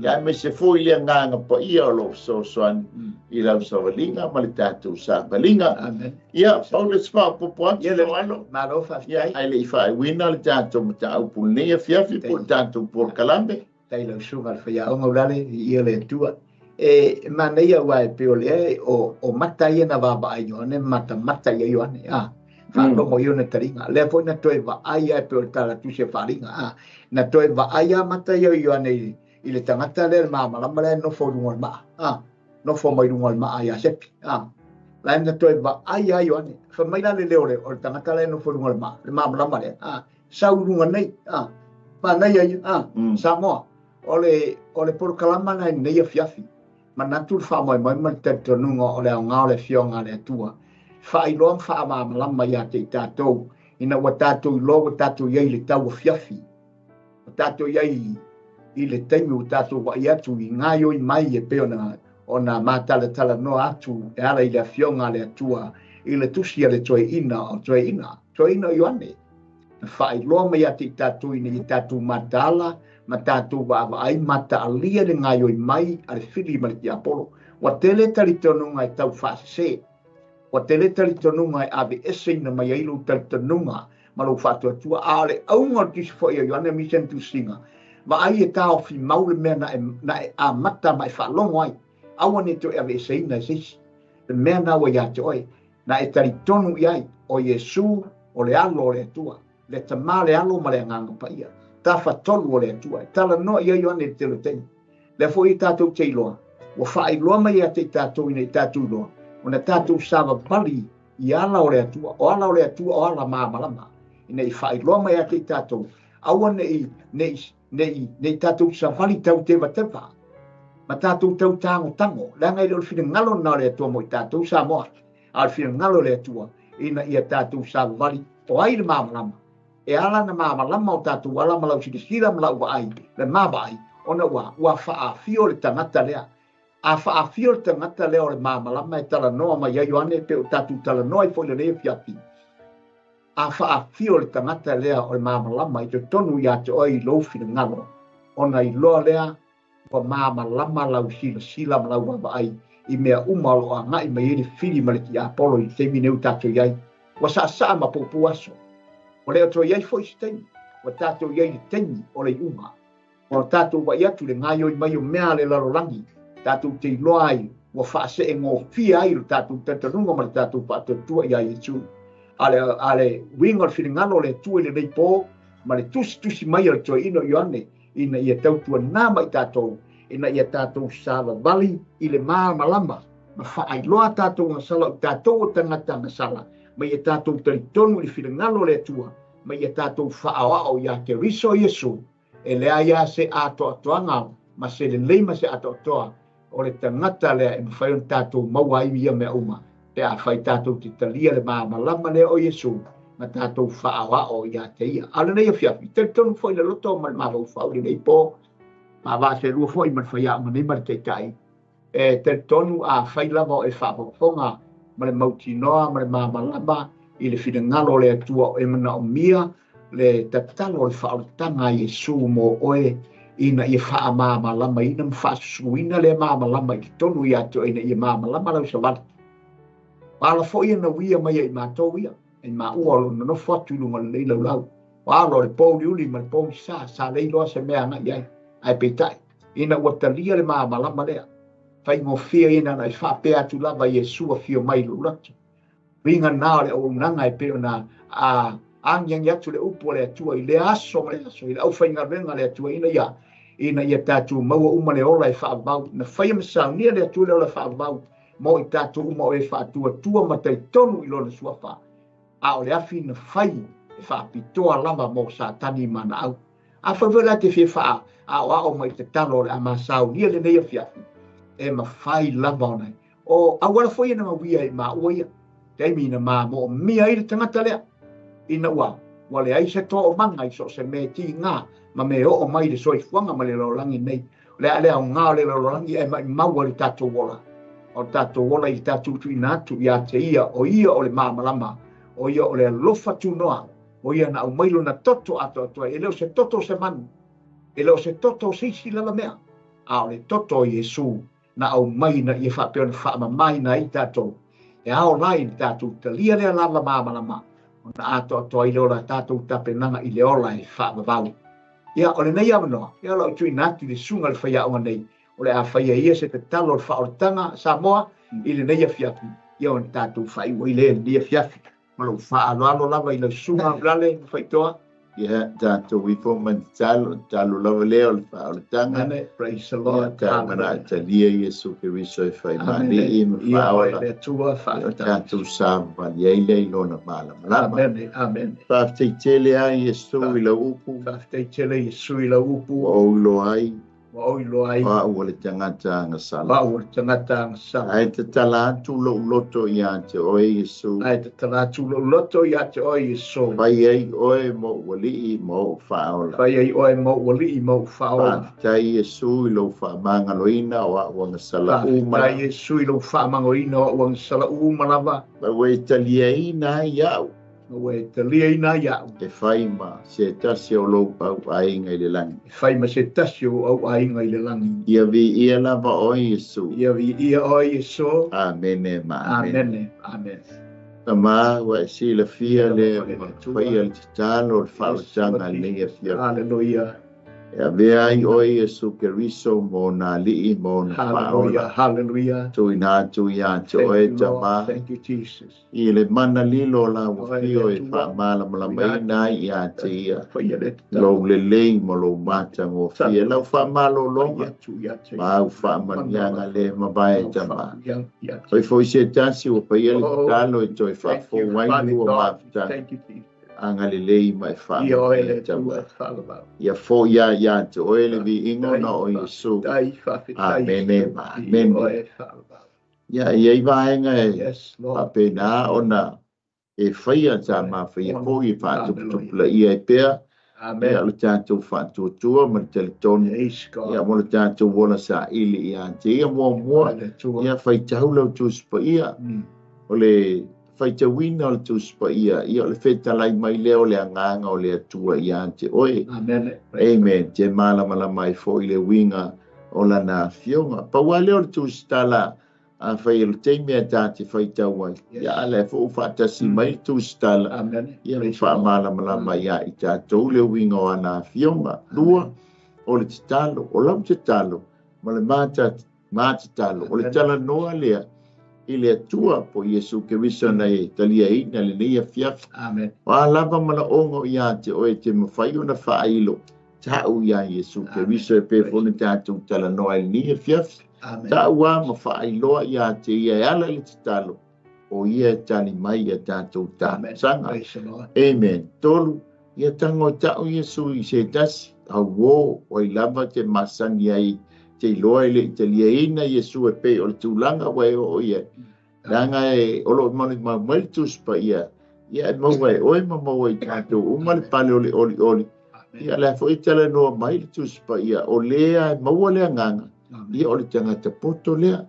Ia me se foi le nganga pa ia o lo sosoani i lau savalinga ma le tātou savalinga. Amen. Ia, Paulus whaapopo atu so alo. Malo whaafita. Ia, ai le i whaewina le tātou mataupu nei a fiafi po le tātou porokalame. Tai lau suga le whaiaonga ulale i ia le atua. E manaia ua e peo lea o mata ia na vava ai Ioane, mata mata ia Ioane. Whaalogo i ona taringa. Lea foi na toe vaai e peo le talatusi e whaaringa. Na toe vaai a mata ia Ioane i le tangata lea le malamalama lea nofo i luga o le maa. Nofo mai luga o le maa ia Sepi. La na toe vaai a Ioane. Fai mai la le leo o le tangata lea nofo i luga o le maa. Le malamalama lea. Sau i luga nei. Manaia ia. Samoa. O le porokalama na nei afiafi. Manatu le whaamai ma le talitonuga o le aoga o le afioga a le Atua. Faailoa ma faamalamalama ia te i tātou. Ina ua tātou iloa ua tātou iai le tau afiafi. Ua tātou iai i le taimi ua tātou vaai atu i ngāioi mai e pei ona mātalatala noa atu e ala i le afioga a le Atua i le tusi a le toeaina o toeaina. Toeaina o Ioane. Na faailoa mai ia te i tātou ina ia tātou mataala ma tātou vaavaai mataalia le ngāioi mai a le fili ma le tiapolo. Ua tele talitonuga e taufaasesē, ua tele talitonuga e aveeseina mai ai lou talitonuga ma lou faatuatua. A o le auga o le Tusi foi a Ioane aemaise ana tusiga, vaai e taofi mau le mea na e amata ma e faalogo ai, aua ne i toe aveeseina e se isi le mea na ua ia te oe, na e talitonu i ai o Iesu o le Alo o le Atua, le Tamā, le Alo ma le Agaga Paia, tafatolu o le Atua. E talanoa i ai Ioane i le tele o taimi. Lea foi e tatou te iloa, ua faailoa mai ia te i tatou ina i tatou iloa, ona tatou savavali i ala o le Atua, o ala o le Atua o ala malamalama, ina i faailoa mai ia te i tatou, aua nei tatou savali tau tevateva, ma tatou tau tagotago, leaga e le o le finagalo lena o le Atua mo i tatou Samoa, a o le finagalo o le Atua, ina ia tatou savavali, o ai le malamalama, e ala na malamalama o tatou ala ma lau silasila ma lau vaai, le mavaai, ona ua faafio le tagata lea. A faafio le tagata lea o le malamalama e talanoa mai ai Ioane, pe o tatou talanoa ai foi lenei afiafi. A faafio le tagata lea o le malamalama i totonu ia te oe i lou finagalo, ona iloa lea ua malamalama lau silasila ma lau vaavaai i mea uma o lo o agai mai ai le fili ma le tiapolo i le taimi nei ua tatou i ai. Ua saasaa ma puupuu aso. Ua le o toe i ai foi se taimi. Ua tatou i ai le taimi o le iuga. Ua tatou vaai atu le gaioi mai o mea a le lalolagi, tatou te iloa ai ua faaseegofie ai le tatou talitonuga ma le tatou faatuatua ia Iesu. A le uiga o le finagalo o le Atua i lenei pō ma le tusitusi mai o le toeaina o Ioane, ina ia tautuanā mai tatou, ina ia tatou savavali i le malamalama ma faailoa tatou agasala o tatou o tagata agasala, ma ia tatou talitonu i le finagalo o le Atua, ma ia tatou faaoao ia Keriso Iesu, e leai lava se atoatoaga ma se lelei ma se atoatoa o le tagata lea e mafai ona tatou maua ai ia mea uma, pe afai tatou te talia le malamalama lea o Iesu ma tatou faaoao ia te ia. A o lenei afiafi, talitonu foi le loto ma le mafaufau i lenei pō, ma vaaselua foi ma le faiaoga nei ma le taitai, e talitonu afai lava o e faafogafoga ma le mautinoa ma le malamalama i le finagalo o le Atua o e manaomia le tatalo o le faaolataga a Iesu mo oe, ina ia faamalamalamaina ma faasusuina lea malamalama i totonu ia te oe, ina ia malamalama lau savali. O ala foi e nauia mai ai matou ia, ai maua o lo nonofo atu i luga o lenei laulau. O ala o le pōuliuli ma le pōgisa, sa le iloa se mea agai ai. Ae peitai, ina ua talia le malamalama lea, faigofie ina na i faapea atu lava Iesu afio mai i lou loto. Uiga na o le auaunaga e pei ona agiagi atu le upu o le Atua i lea aso ma le aso, i le aufaigaluega a le Atua, ina ia tatou maua uma le ola e faavavau. Na faia ma saunia le Atua le ola e faavavau mo i tatou uma o e faatuatua ma talitonu i lona suafa. A o le afi na fai e faapitoa lava mo Satani ma ana au. Afai foi la te fia faaoao mai tatalo o le a masaunia lenei afiafi, e mafai lava ona o auala foi na mauia i maua ia, taimi na mamoomia ai le tagata lea, ina ua leai se toaomaga i so o se mea tiga ma me oo mai le soifuaga ma le lalolagi nei. O le a le aoga o le lalolagi ae maumau ai le tatou ola. O le tatou ola i le tatou tuuina atu ia te ia, o ia o le malamalama, o ia o le alofa tunoa, o ia na aumai lona toto atoatoa. E le o se toto o se manu, e le o se toto o se isi lava mea, a o le toto o Iesu na aumai na ia faapea ona faamamaina ai tatou. E ao la i le tatou talia lea lava malamalama, ona atoatoa ai le ola tatou tapenaga i le ola e faavavau. Ia, o lenei avanoa, ia o lau tuuina atu i le susuga i le faiaoga nei, o le a faia ia se tatalo o le faaolataga Samoa i lenei afiafi, ia ona tatou faaiu ai lea i lenei afiafi. Ma lou faaaloalo lava i lau susuga Ulalale ma Faitoa. Ia, tatou ifo ma tatalo, tatalo lava lea o le faaolataga. Amen. Praise the Lord. Ia, mana talia Iesu Keriso e fai maali'i ma faaola. Le Atua faafetai. Tatou savavali ai lea i lona malamalama. Amen. Amen. Faafetai tele a Iesu i lau upu. Faafetai tele Iesu i lau upu. Ua ou iloa ai. Ua ou iloa ai. O au o le tagata agasala. O au o le tagata agasala. Ae tatala atu lou loto ia te oe Iesu. Ae tatala atu lou loto ia te oe Iesu. Fai ai oe mo ou alii ma ou faaola. Fai ai oe mo ou alii ma ou faaola. Faafetai Iesu i lou faamagaloina o au agasala uma. Faafetai Iesu i lou faamagaloina o au agasala uma lava. Ma ua e taliaina ai au. Ma ua e taliaina ai a'u. E fai ma se tasi o lou auaiga i le lagi. E fai ma se tasi o auaiga i le lagi. Ia viia lava oe Iesu. Ia viia oe Iesu. Amene ma amene. Amene, amene. Tama, ua e silafia lea ua faia le tatalo o le faaolataga i lenei afiafi. Hallelujah. E avea ai oe Iesu Keriso mo ona alii ma ona Hallelujah. faaola. Hallelujah. Tuuina atu ia te Thank oe you, Lord. Tama Thank you, Jesus. i le mana lilo o lau Oe afio le e Atua. faamalamalamaina ai ia te ia Faia le tatalo. lou lelei ma lou matagofie, lau faamalologa Faia atu ia te ma au faamanuiaga le mavae Lau Tama. faamanuiaga ia te Oi foi se tasi ua paia le Oh, tatalo e toe Thank you, faafou ai Father lua God. mafutaga. Thank you, Jesus. Agalelei ma e Ia oe faamanuia le Tama. Atua e faalavau. Ia foi ia ia te oe le viiga ona o Iesu. Faafetai, faafetai, Amene Iesu. ma Ia amene. oe e faalavau. Ia iai vaega e Yes, Lord. faapena ona e faia sa mafaia foi e faatuputupulaia ai pea. Ia Amen. o le tatou faatuatua ma le talitonu. Praise God. Ia mo le tatou ola saili ia te ia muamua. Oe le Atua. Ia faitau lau Tusi Paia. O le faitauina o le Tusi Paia, ia o le fetalai mai lea o le agaga o le Atua ia te oe. Amen. Amen. Te malamalama ai foi le uiga o lana afioga. Pau lava lea o le Tusi Tala a fai o le taimi a ta te faitau ai. Yes. Ia ala e foi ua faatasi mai le Tusi Tala. Amen. Ia ma Praise the Lord. faamalamalama ia i tatou le uiga o ana afioga. Lua, o le tatalo, o lau tatalo, ma le matatalo. O le Amen. talanoa lea i le Atua po Iesu Keriso na e taliaina lenei afiafi. Amen. O a lava malaoga o ia te oe te mafai ona faailo ta'u ia Iesu Amen. Keriso e pei foi ona tatou talanoa i lenei afiafi. Amen. Ta'u a ma faailoa ia te ia e ala i le tatalo o ia e tali mai ia tatou Amen. talosaga. Praise the Lord. Amen. Tolu, ia tago ta'u Iesu i se tasi auō o ai lava te masani ai te iloa i le italiaina Iesu e pei o le tulaga ua e oo i ai. Leaga e o loo malimau mai le Tusi Paia, ia e maua e oe ma maua i tatou uma le pale o le olioli. Amen. Ia lea foi talanoa mai le Tusi Paia, o lea e maua le agaga, Amen. ia o le tagata poto lea.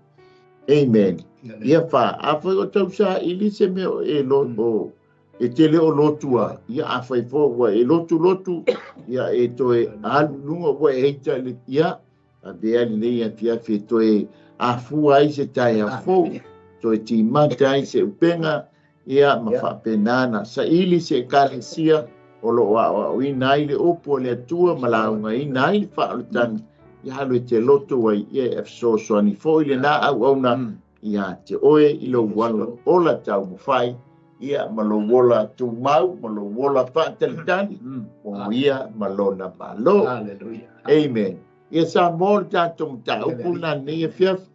Amen. Ia le Ia fa, a foi o tausaili se mea o e lo, o, e tele o lotua, ia a fai foi ua e lotu lotu, ia e toe alu luga ua e heita le, ia, a vea lenei afiafi e toe afua ai se taeao fou, Amen. toe timata ai se upega, ia ma Ia. faapena saili se ekalesia o loo aoaoina ai le upu o le Atua ma laugaina ai le faaolataga, ia alu e te loto ai, ia e fesoasoani foi lena auauna ia te oe i lou Yes, ola, Lord. ola taumafai, ia ma lou ola tumau, ma lou ola faatalitali, o ia ma lona malo. Hallelujah. Amen. Ia sa mo le tatou mataupu na lenei afiafi.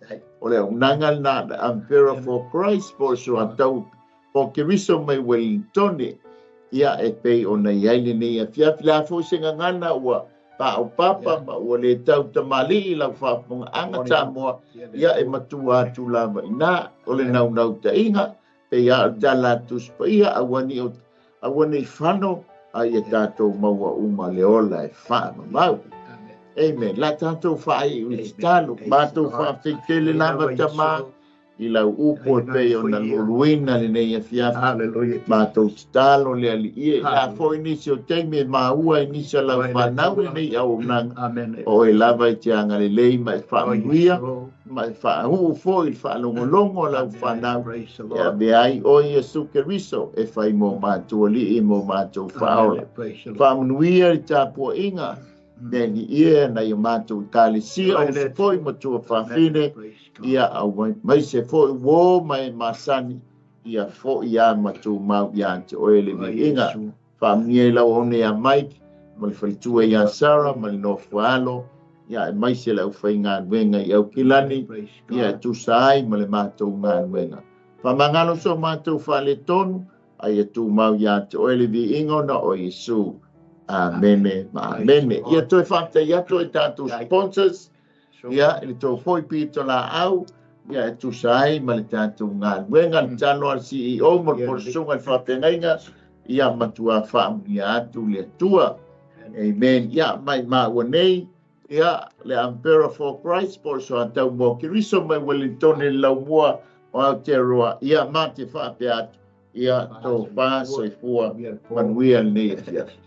O le auaunaga lena, the Umbrella for Christ, po o soatau po Keriso mai Wellington. Ia e pei ona i ai lenei afiafi. Le a foi se gagana ua paopapa ma ua le tautamalii lau faafofogaaga Samoa. Ia e matua atu lava i ina o le naunautaiga pei a o le tala a Tusi Paia, aua nei fano a ia tatou maua uma le ola e faamamau. Amen. Amen. La tatou faaiu i tatalo, matou faafeitele lava Tama i lau upu e pei ona lualuaina lenei afiafi. Hallelujah. Matou tatalo le alii e la foi nisi o taimi e maua i nisi o lau fanau lenei auaunaga. Amen. O e lava i te agalelei ma e faamanuia, ma e faahuu foi i le faalogologo o lau fanau. Praise the Ia Lord. avea ai oe Iesu Keriso e fai mo matou alii mo matou faaola. Amen. Praise the Lord. Faamanuia le tapuaiga le alii e nai o matou ekalesia o foi matua faafine. Praise God. Ia au mai se foi uō ma e masani, ia foi ia matumau ia te oe le viiga. Faamanuia i lau one ia Mike, ma le faletua ia Sarah, ma le nofoalo, ia e mai se lau faigaluega i Aukilani, Praise God. ia e tusa ai ma le matou galuega. Faamagalo so matou faaletonu, ai e tumau ia te oe le viiga ona o Iesu. Amene ma amene. Ia toe faafetai atu i tatou sponsors, ia i le tou foi pito laau, ia e tusa ai ma le tatou galuega, le talo a le CEO ma le polosuga i le faafeagaiga, ia matua faamanuia atu le Atua. Amen. Ia mai maua nei, ia le Umbrella for Christ, po o soatau mo Keriso mai Wellington i le laumua o Aotearoa, ia ma te faapea atu. Ia tofa soifua manuia lenei afiafi.